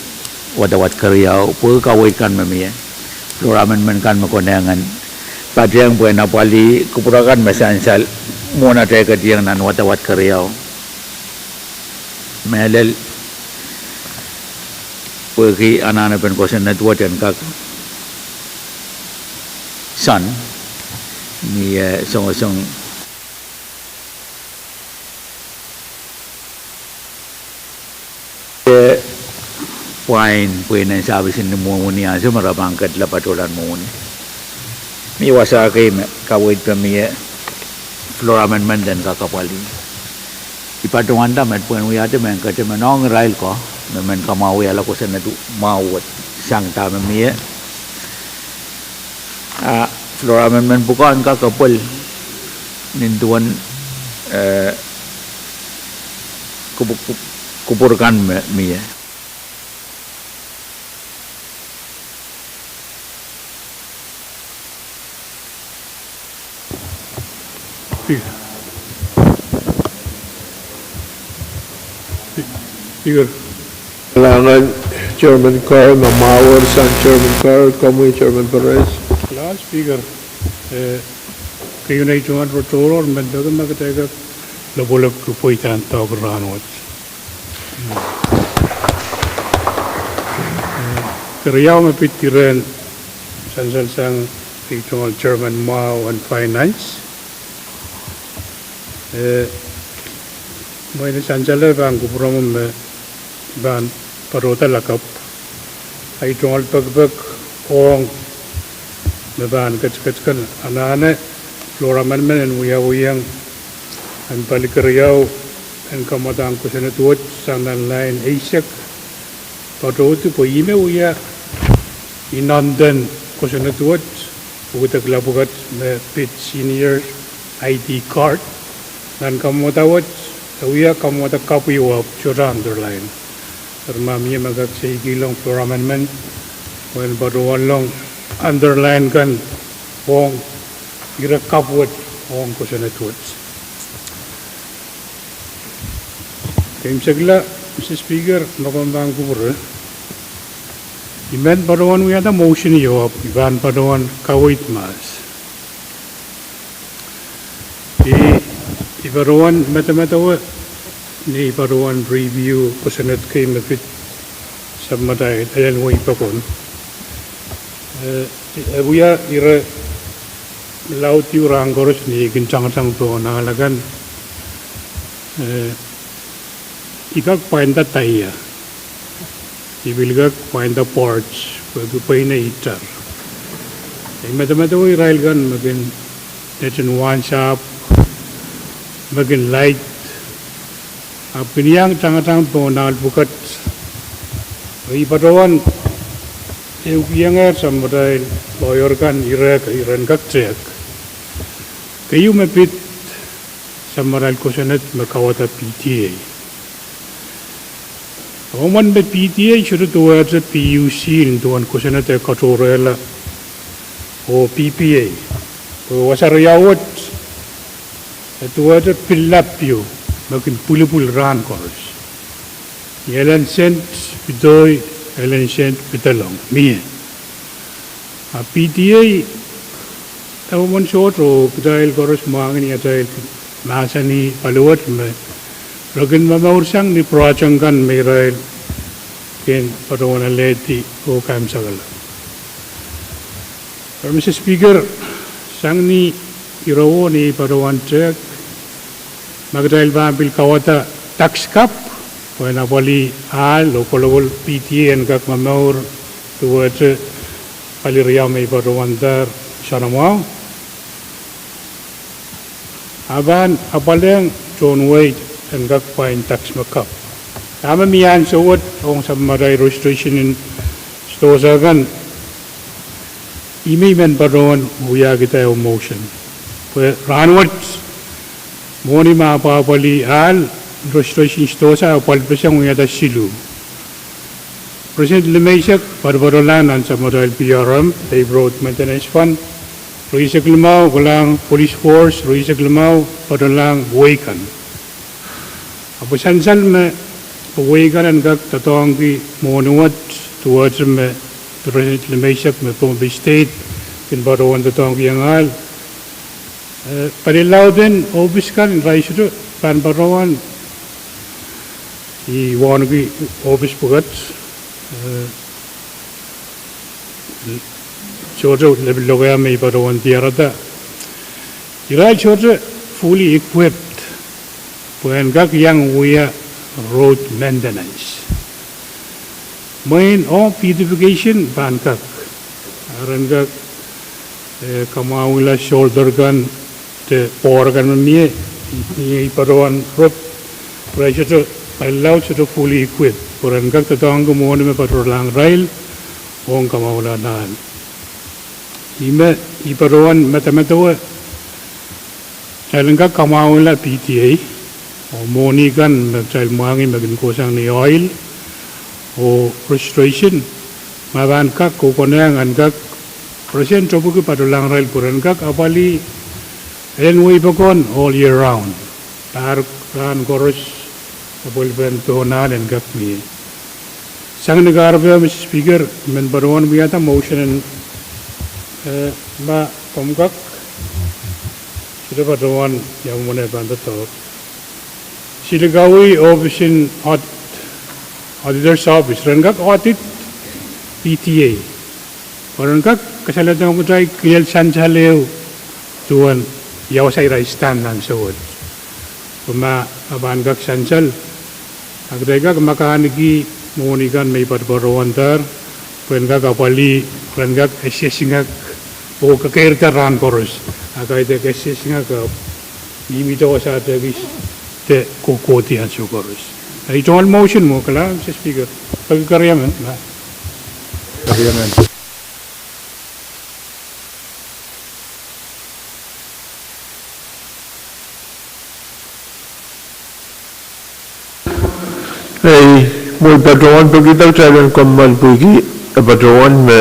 wadawad keriau pwehki kaweid kan me mie. Floor amendment kan me konehng en patehng pwehn apwalih kupwur akan me sansal mwohn atail ketiong nan wadawad keriau. Mehlel pwehki anahnepen kosonned wet en kak soan, ni, eh, songosong, eh, pwain pweinen service ni mwomwen ni ansou me re pahn ketla patohlan mwomwen. Mie wasa kei me kaweid pahn mie floor amendment en kak apwalih. I patohwanda met pwehn wiahte mehn ketimen ong irail ko me men kamwahwihala kosonned mwahu wet sang dahme mie. Ah, floor amendment pwukoa en kak apwalih. Nin duwen, eh, kupwur, kupwur kan me mie. Speaker. Speaker. Kalahngan Chairman Carr, me mwahu sang Chairman Carr, komwi Chairman Perez. Kalahngan Speaker, eh, keieu nei tungoal rotoror, men peki me kitail kak lopwolopki pweida en doadoahk rahnwet. Eh, keriau me pid iren sansal sang ei tungoal Chairman mwahu en Finance. Eh, mwein sansal e pahn kupwuromw me pahn patohda lakapw. Ei tungoal pekipek ong me pahn ketiket kan anahne floor amendment en wiawiong en pali keriau en kamwadahng kosonned wet sang nan lain eisek patohdi pwe ihme wia inenen kosonned wet, pwukedek lapwukat me pid senior I D card, nan kamwada wet, e wia kamwada kapw ieu ahpw sohte underline. Eri ma mie me kak seikilong floor amendment, mwein patohwanlong underline kan ong ire kapw wet ong kosonned wet. Keimwseklahng, Mister Speaker, me komw pahn kupwure, I men patohwan wiahda motion ieu ahpw I pahn patohwan kaweid mahs. I, I patohwan medemedewe ni I patohwan review kosonned kei me pid sapwmatail elen wei pokon. Eh, e wia ire laud ehu rahn koaros ni I kin tangatang pohn ahl akan, eh, I kak pwainda daia. I pil kak pwainda porch, pwehki pweinen itar. I medemedewe irail kan me kin neten wahnsahpw, me kin light, ahpw kin iang tangatang pohn ahl pwukat. I patohwan ehukiongehr sapwmatail lawyer kan irehk, iren kak tehk. Keieu me pid sapwmatail kosonned me kawada P T A. Emen me P T A sohte duwehte P U C nin duwen kosonned e katohrehla oh P P A. Pwe wasa riau wet e duwehte pil lap ehu me kin pwilipwil rahn koaros. Ni elen sent pidohi, elen sent pidelong, mie. A P T A, emen sohte, oh kitail koaros mwahngih ni atail mahsanih paliwet me re kin momour sang ni project kan me irail kin patohwan alehdi oh kaimwisekala. Mister Speaker, sang ni irowo ni patohwan tehk, ma kitail pahn pil kawada tax kapw, pwehn apwalih ahl oh kolokol P T A en kak momour duwehte pali riau me I patohwandahr soanamwahu. A pahn apwalehng tohn wei en kak pwain tax me kapw. Dahme mie ansou wet ong sapwmatail registration en sidohsa kan, I men patohwan wiahkihda ehu motion. Pwe rahnwet, mwohni me apwapwalih ahl, registration sidohsa e pwalpeseng wiahda siluh. Percent limeisek patopato lahng nan sapwmatail P R M, Paved Road Maintenance Fund, rieisek limau kolahng police force, rieisek limau patohlahng wehi kan. Ahpw sansal me pwe wehi kan en kak doadoahngki mwohni wet duwehte me percent limeisek me Pohnpei State kin patohwan doadoahngki iang ahl. Eh, pali lauden ohpis kan irail sohte pahn patohwan, I wauneki ohpis pwukat, eh, sohte lepin lokaia me I patohwan diarada. Irail sohte fully equipped pwe en kak iang wia road maintenance. Mwein ong beautification pahn kak, a ren kak, eh, kamwahwihala shoulder kan, de board kan me mie, I, I patohwan rep, irail sohte, pali laud sohte fully equipped pwe ren kak doadoahngki mwohni me patohralahng irail ong kamwahwihala ahl. Ihme I patohwan medemedewe Kitail en kak kamwahwihala P T A oh mwohni kan me kitail mwahngih me kin kohsang ni oil oh registration, ma pahn kak kokonehng en kak, President Topwiki patohlahng irail pwe ren kak apwalih elen wehi pokon all year round. Pahr rahn koaros, apwalipen dohnahl en kak mie. Sang ni kahrepe, Mister Speaker, I men patohwan wiahda motion en, eh, ma komw kak, sohte patohwan ia mwomwen e pahn doadoahk. Silikawih ohpis en aud-, Auditor's Office, ren kak audit P T A. Pwe ren kak kasalehda kitail kilel sansal ehu duwen ia wasa irail stand nan ansou wet. Pwe ma, ma pahn kak sansal, a kitail kak me kahniki mwohni kan me I patopato wonder, pwe en kak apwalih, ren kak esingek oh kekeirda rahn koaros. A kaidehn esingek ahpw mihmihte wasa de kis de kohkohdi ansou koaros. Eri I tungoal motion mwo, kala, Mister Speaker. Peki keriamen, ma. Keriamen. Ei, mwein patohwan pekihda kitail en kommoal pwehki e patohwan me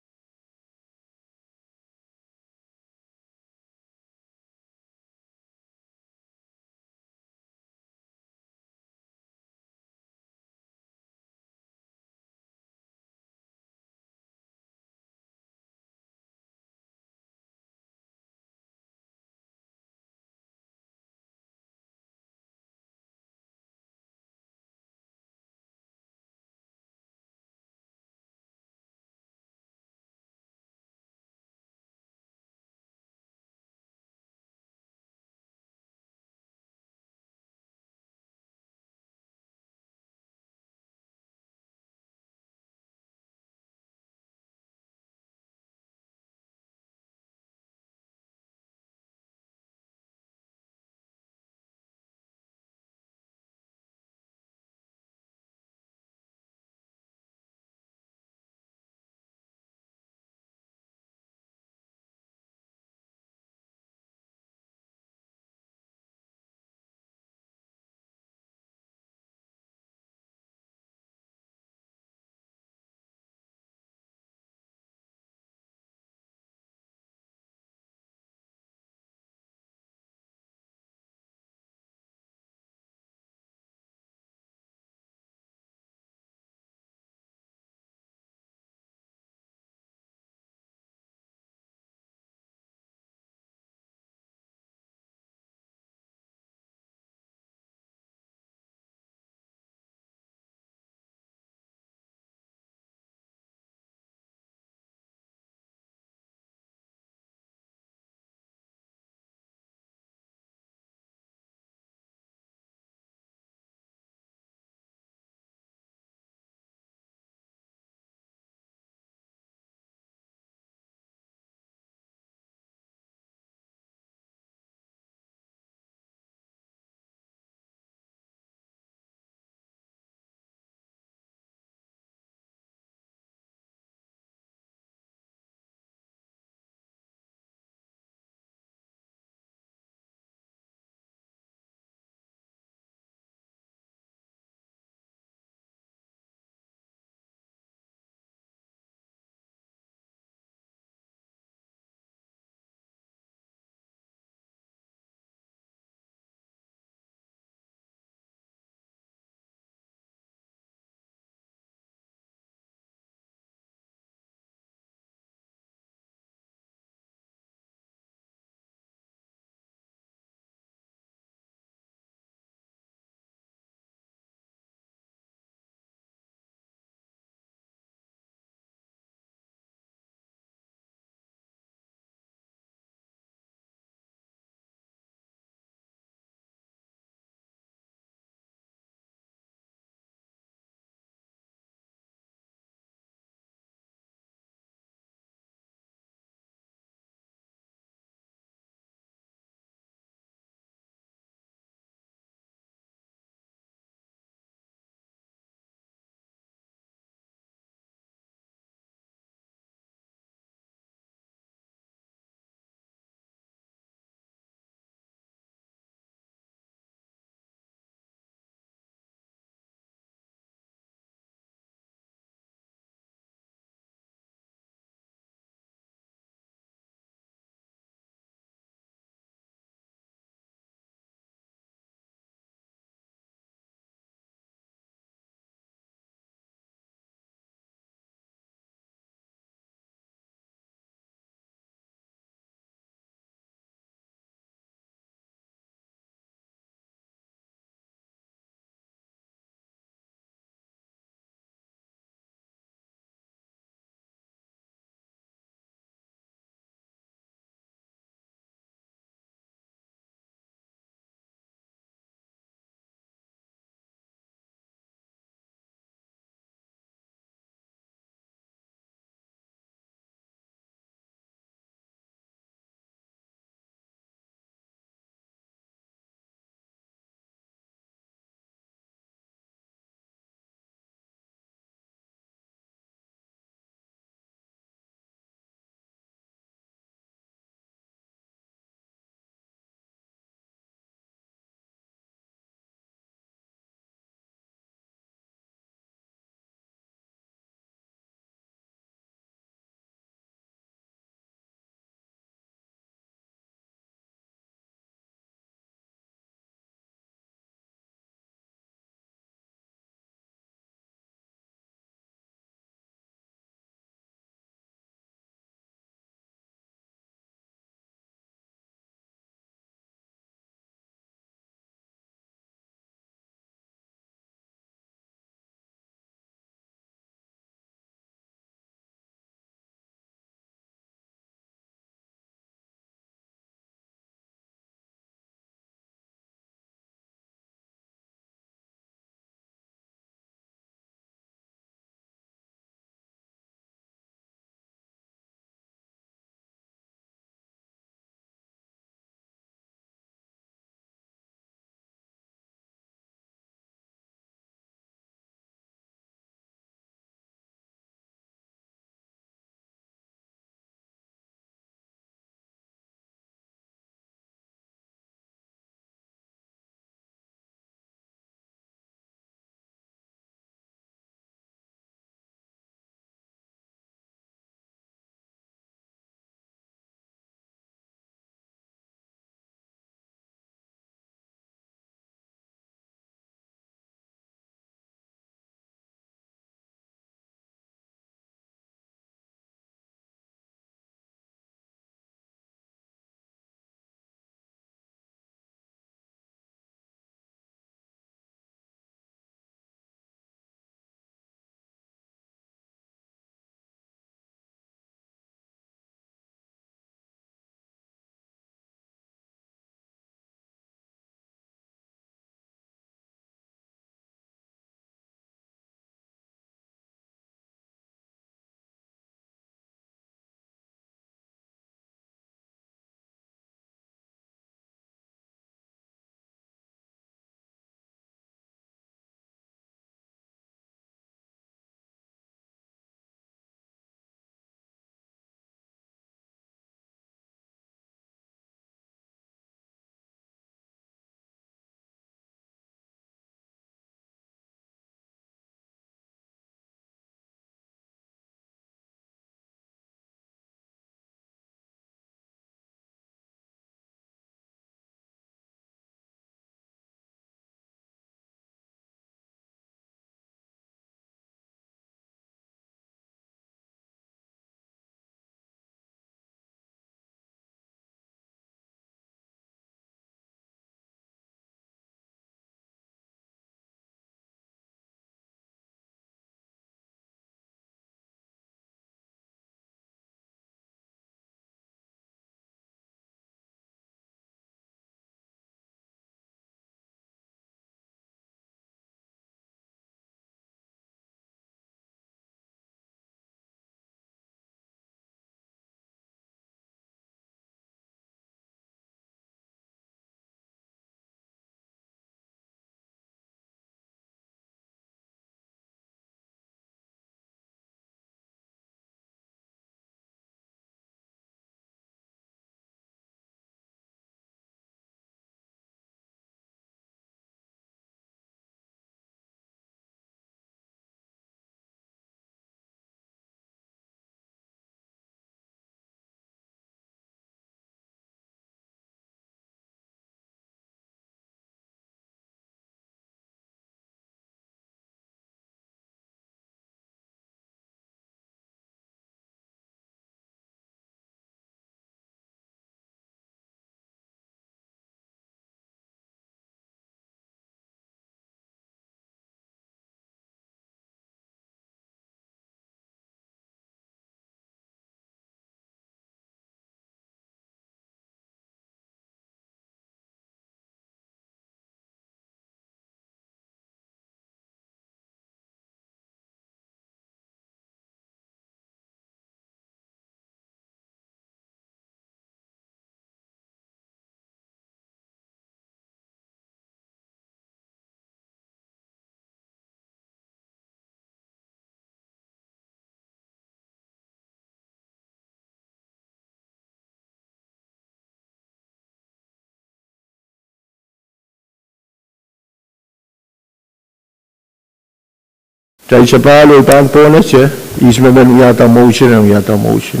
Kitail sapahl oh I pahn pwonese, ihs me men wiahda motion, en wiahda motion.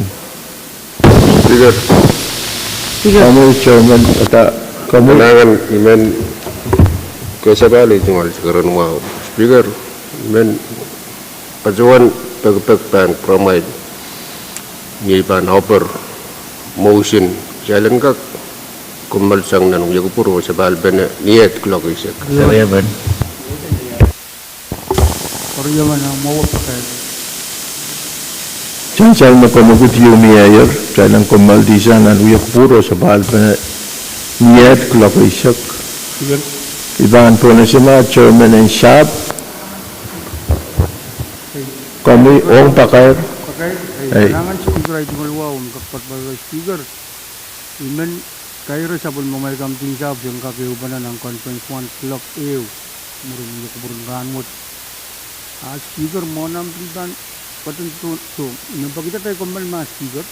Speaker. Komwi chairman, ata, komwi. Kalahngan, I men kasapahl oh tungoal keren mwahu. Speaker, I men patohwan pekipek pahn promise ni ei pahn offer motion, kitail en kak kommoal sang nan wia kupwur oh sapahlpene ni et clock eisek. Eri men. Sansal me komwi ketieu mie ier, kitail en kommoal sang nan wia kupwur oh sapahlpene ni et clock eisek. I pahn pwonese ma chairman en sahpw. Komwi ong pakair. Ei. Kalahngan Speaker, ahi tungoal wahu me kak patopato Speaker. I men kaire sapwellimomwi kamidi en sahpw en kak ehupene nan conference one clock ehu mwurin wia kupwur en rahnwet. A Speaker, mwohn ahmw pil pahn patohwan soh, I men peki atail kommoal ma Speaker.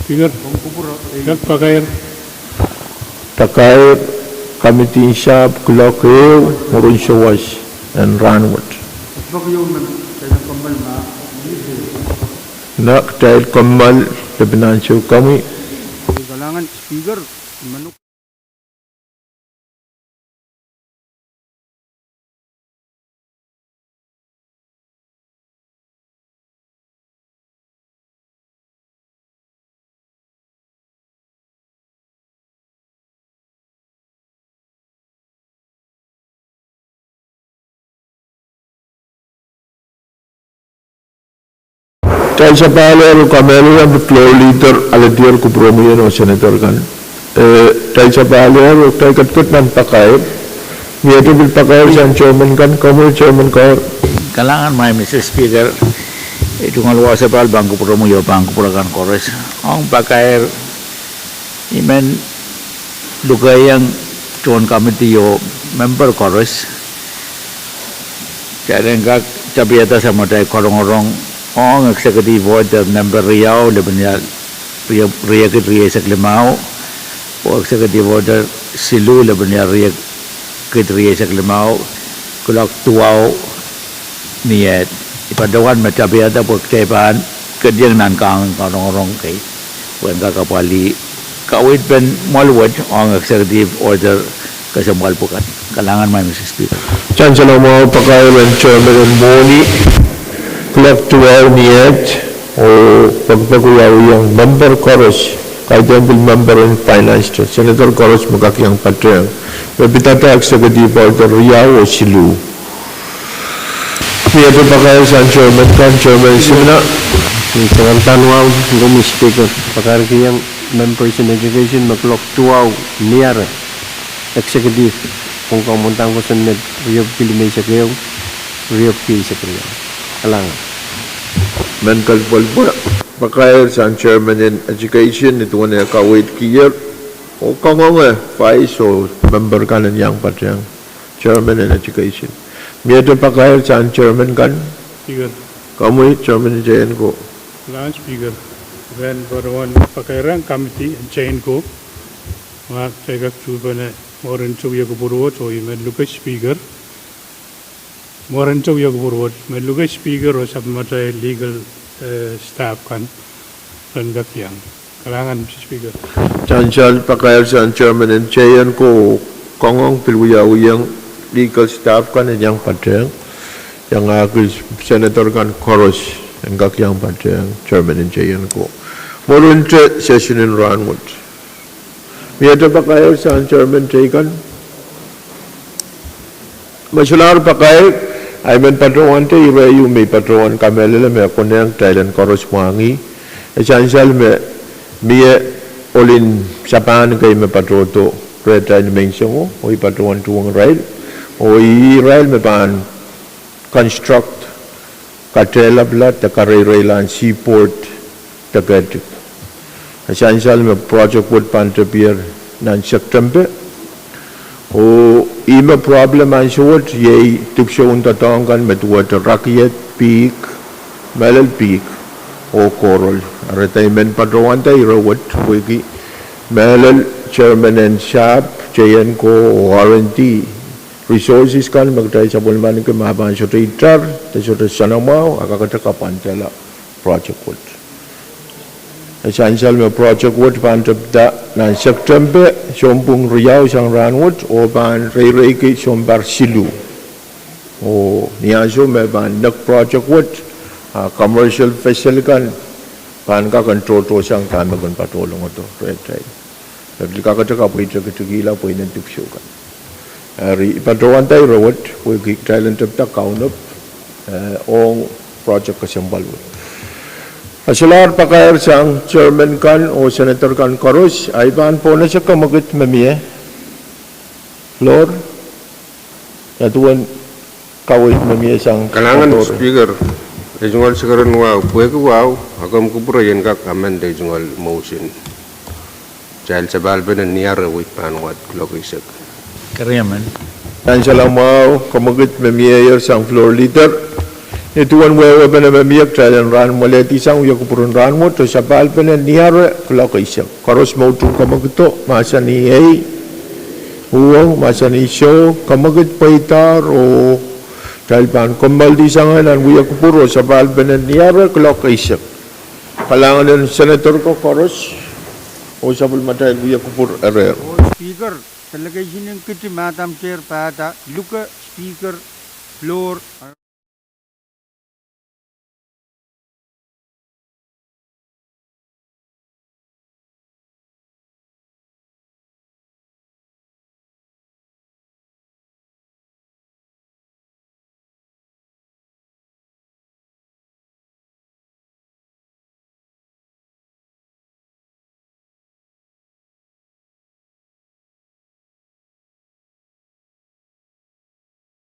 Speaker, pakair. Pakair kamidi en sahpw clock ehu mwurin sawas en rahnwet. Na kitail kommoal, lepin ansou komwi. Kalahngan Speaker, I men Kitail sapahl oh kamehlele me floor leader alehdier kupwuromwi oh senator kan. Eh, kitail sapahl oh kitail ketiket nan pakair. Miehte pil pakair sang chairman kan, komwi chairman Kaur. Kalahngan maing Mister Speaker, I tungoal wahu sapahl pahn kupwuromwi oh pahn kupwur akan koaros. Ong pakair, I men lukehiong tohn kamidi oh member koaros, kitail en kak tapiada samatail korongorong ong executive order nempe riau, lepin riekid rieisek limau, oh executive order siluh, lepin riekid rieisek limau, clock duwau ni et. I patohwan me tapiada pwe kitail pahn ketieng nan kahng en korongorong kei, pwe en kak apwalih kaweid pen mwoal wet ong executive order kesempwal pwukat. Kalahngan maing Mister Speaker. Sansal mwahu pakair en chairman en mwohni, clock duwau ni et, oh pekipek wiawiong member koaros, kaidehn pil member en finance, senator koaros me kak iang patehng, me pidada executive order riau oh siluh. Miehte pakair sang chairman kan, chairman Simina. Ni soangen pahn wahu, Mister Speaker, pakairkihong members en education me clock duwau ni aren executive, pwung kamwomwdahn kosonned riepwiki limeisek ehu, riepwiki eisek riau. Kalahngan. Men kalpwalpwa pakair sang chairman en education ni duwen eh kaweidkier oh kangoange vice oh member kan en iang patehng. Chairman en education. Miehte pakair sang chairman kan. Speaker. Komwi chairman en J N ko. Kalahngan Speaker, I pahn patohwan pakairehng kamidi en J N ko, ma kitail kak tuhpene mwurin wia kupwur wet oh I men luke Speaker. Mwurin wia kupwur wet, I men luke Speaker oh sapwellimatail legal, eh, staff kan ren kak iang. Kalahngan Mister Speaker. Sansal pakair sang chairman en J N ko, kangoang pil wiawiong legal staff kan en iang patehng, iangahki senator kan koaros en kak iang patehng chairman en J N ko. Mwurin te session en rahnwet. Miehte pakair sang chairman teikan. Me solahr pakair, I men patohwan te ire ieu me I patohwan kamehlele me konehng kitail en koaros mwahngih. E sansal me mie ohl en Sapan kei me patohdo rehtail nimenseng, oh I patohwan tuhwong irail, oh irail me pahn construct katehlapla de kareireilahn seaport de Kerdip. E sansal me project wet pahn tepier nan September. Oh ih me problem ansou wet iei dipwisoun doadoahk kan me duwehte rakiet, pihk, mehlel pihk, oh coral. Eri I men patohwanda ire wet pwehki mehlel chairman en sahpw, J N ko, oh R and D resources kan me kitail sapwellimaniki ma pahn sohte itar de sohte soanamwahu, a kakete kapwandala project wet. E sansal me project wet pahn tepda nan September, sounpwong riau sang rahnwet, oh pahn reireiki sounpar siluh. Oh ni ansou me pahn nek project wet, a commercial vessel kan pahn kak en tohto sang dahme kin patohlongodo rehtail. E pil kakete kapwaiada tikitikihla pweinen dipwisou kan. Eri I patohwanda ire wet pwehki kitail en tepda kaunop, eh, ong project kesempwal wet. A solahr pakair sang chairman kan oh senator kan koaros, a I pahn pohnese kamwekid me mie. Floor, ia duwen kaweid me mie sang Speaker, ei tungoal sikeren wahu, pwehki wahu, a komw kupwure I en kak amend ei tungoal motion. Kitail sapahl pene niare wehi pahn wad kuloak eisek. Sansal mwahu, kamwekid me mieier sang floor leader. Ni duwen wehwehpene me mie, kitail en rahn mwalehdi sang wia kupwuren rahnwet, oh sapahl pene niare kuloak eisek. Koaros me utung kamwekido, mahsanih ei, uhwong, mahsanih soh, kamwekid pweidahr, oh kitail pahn kommoaldi sang nan wia kupwur oh sapahl pene niare kuloak eisek. Kalahngan en senator ko koaros, oh sapwellimatail wia kupwur erehr. Speaker, delegation en kiti Madam Chair pahda luke Speaker floor.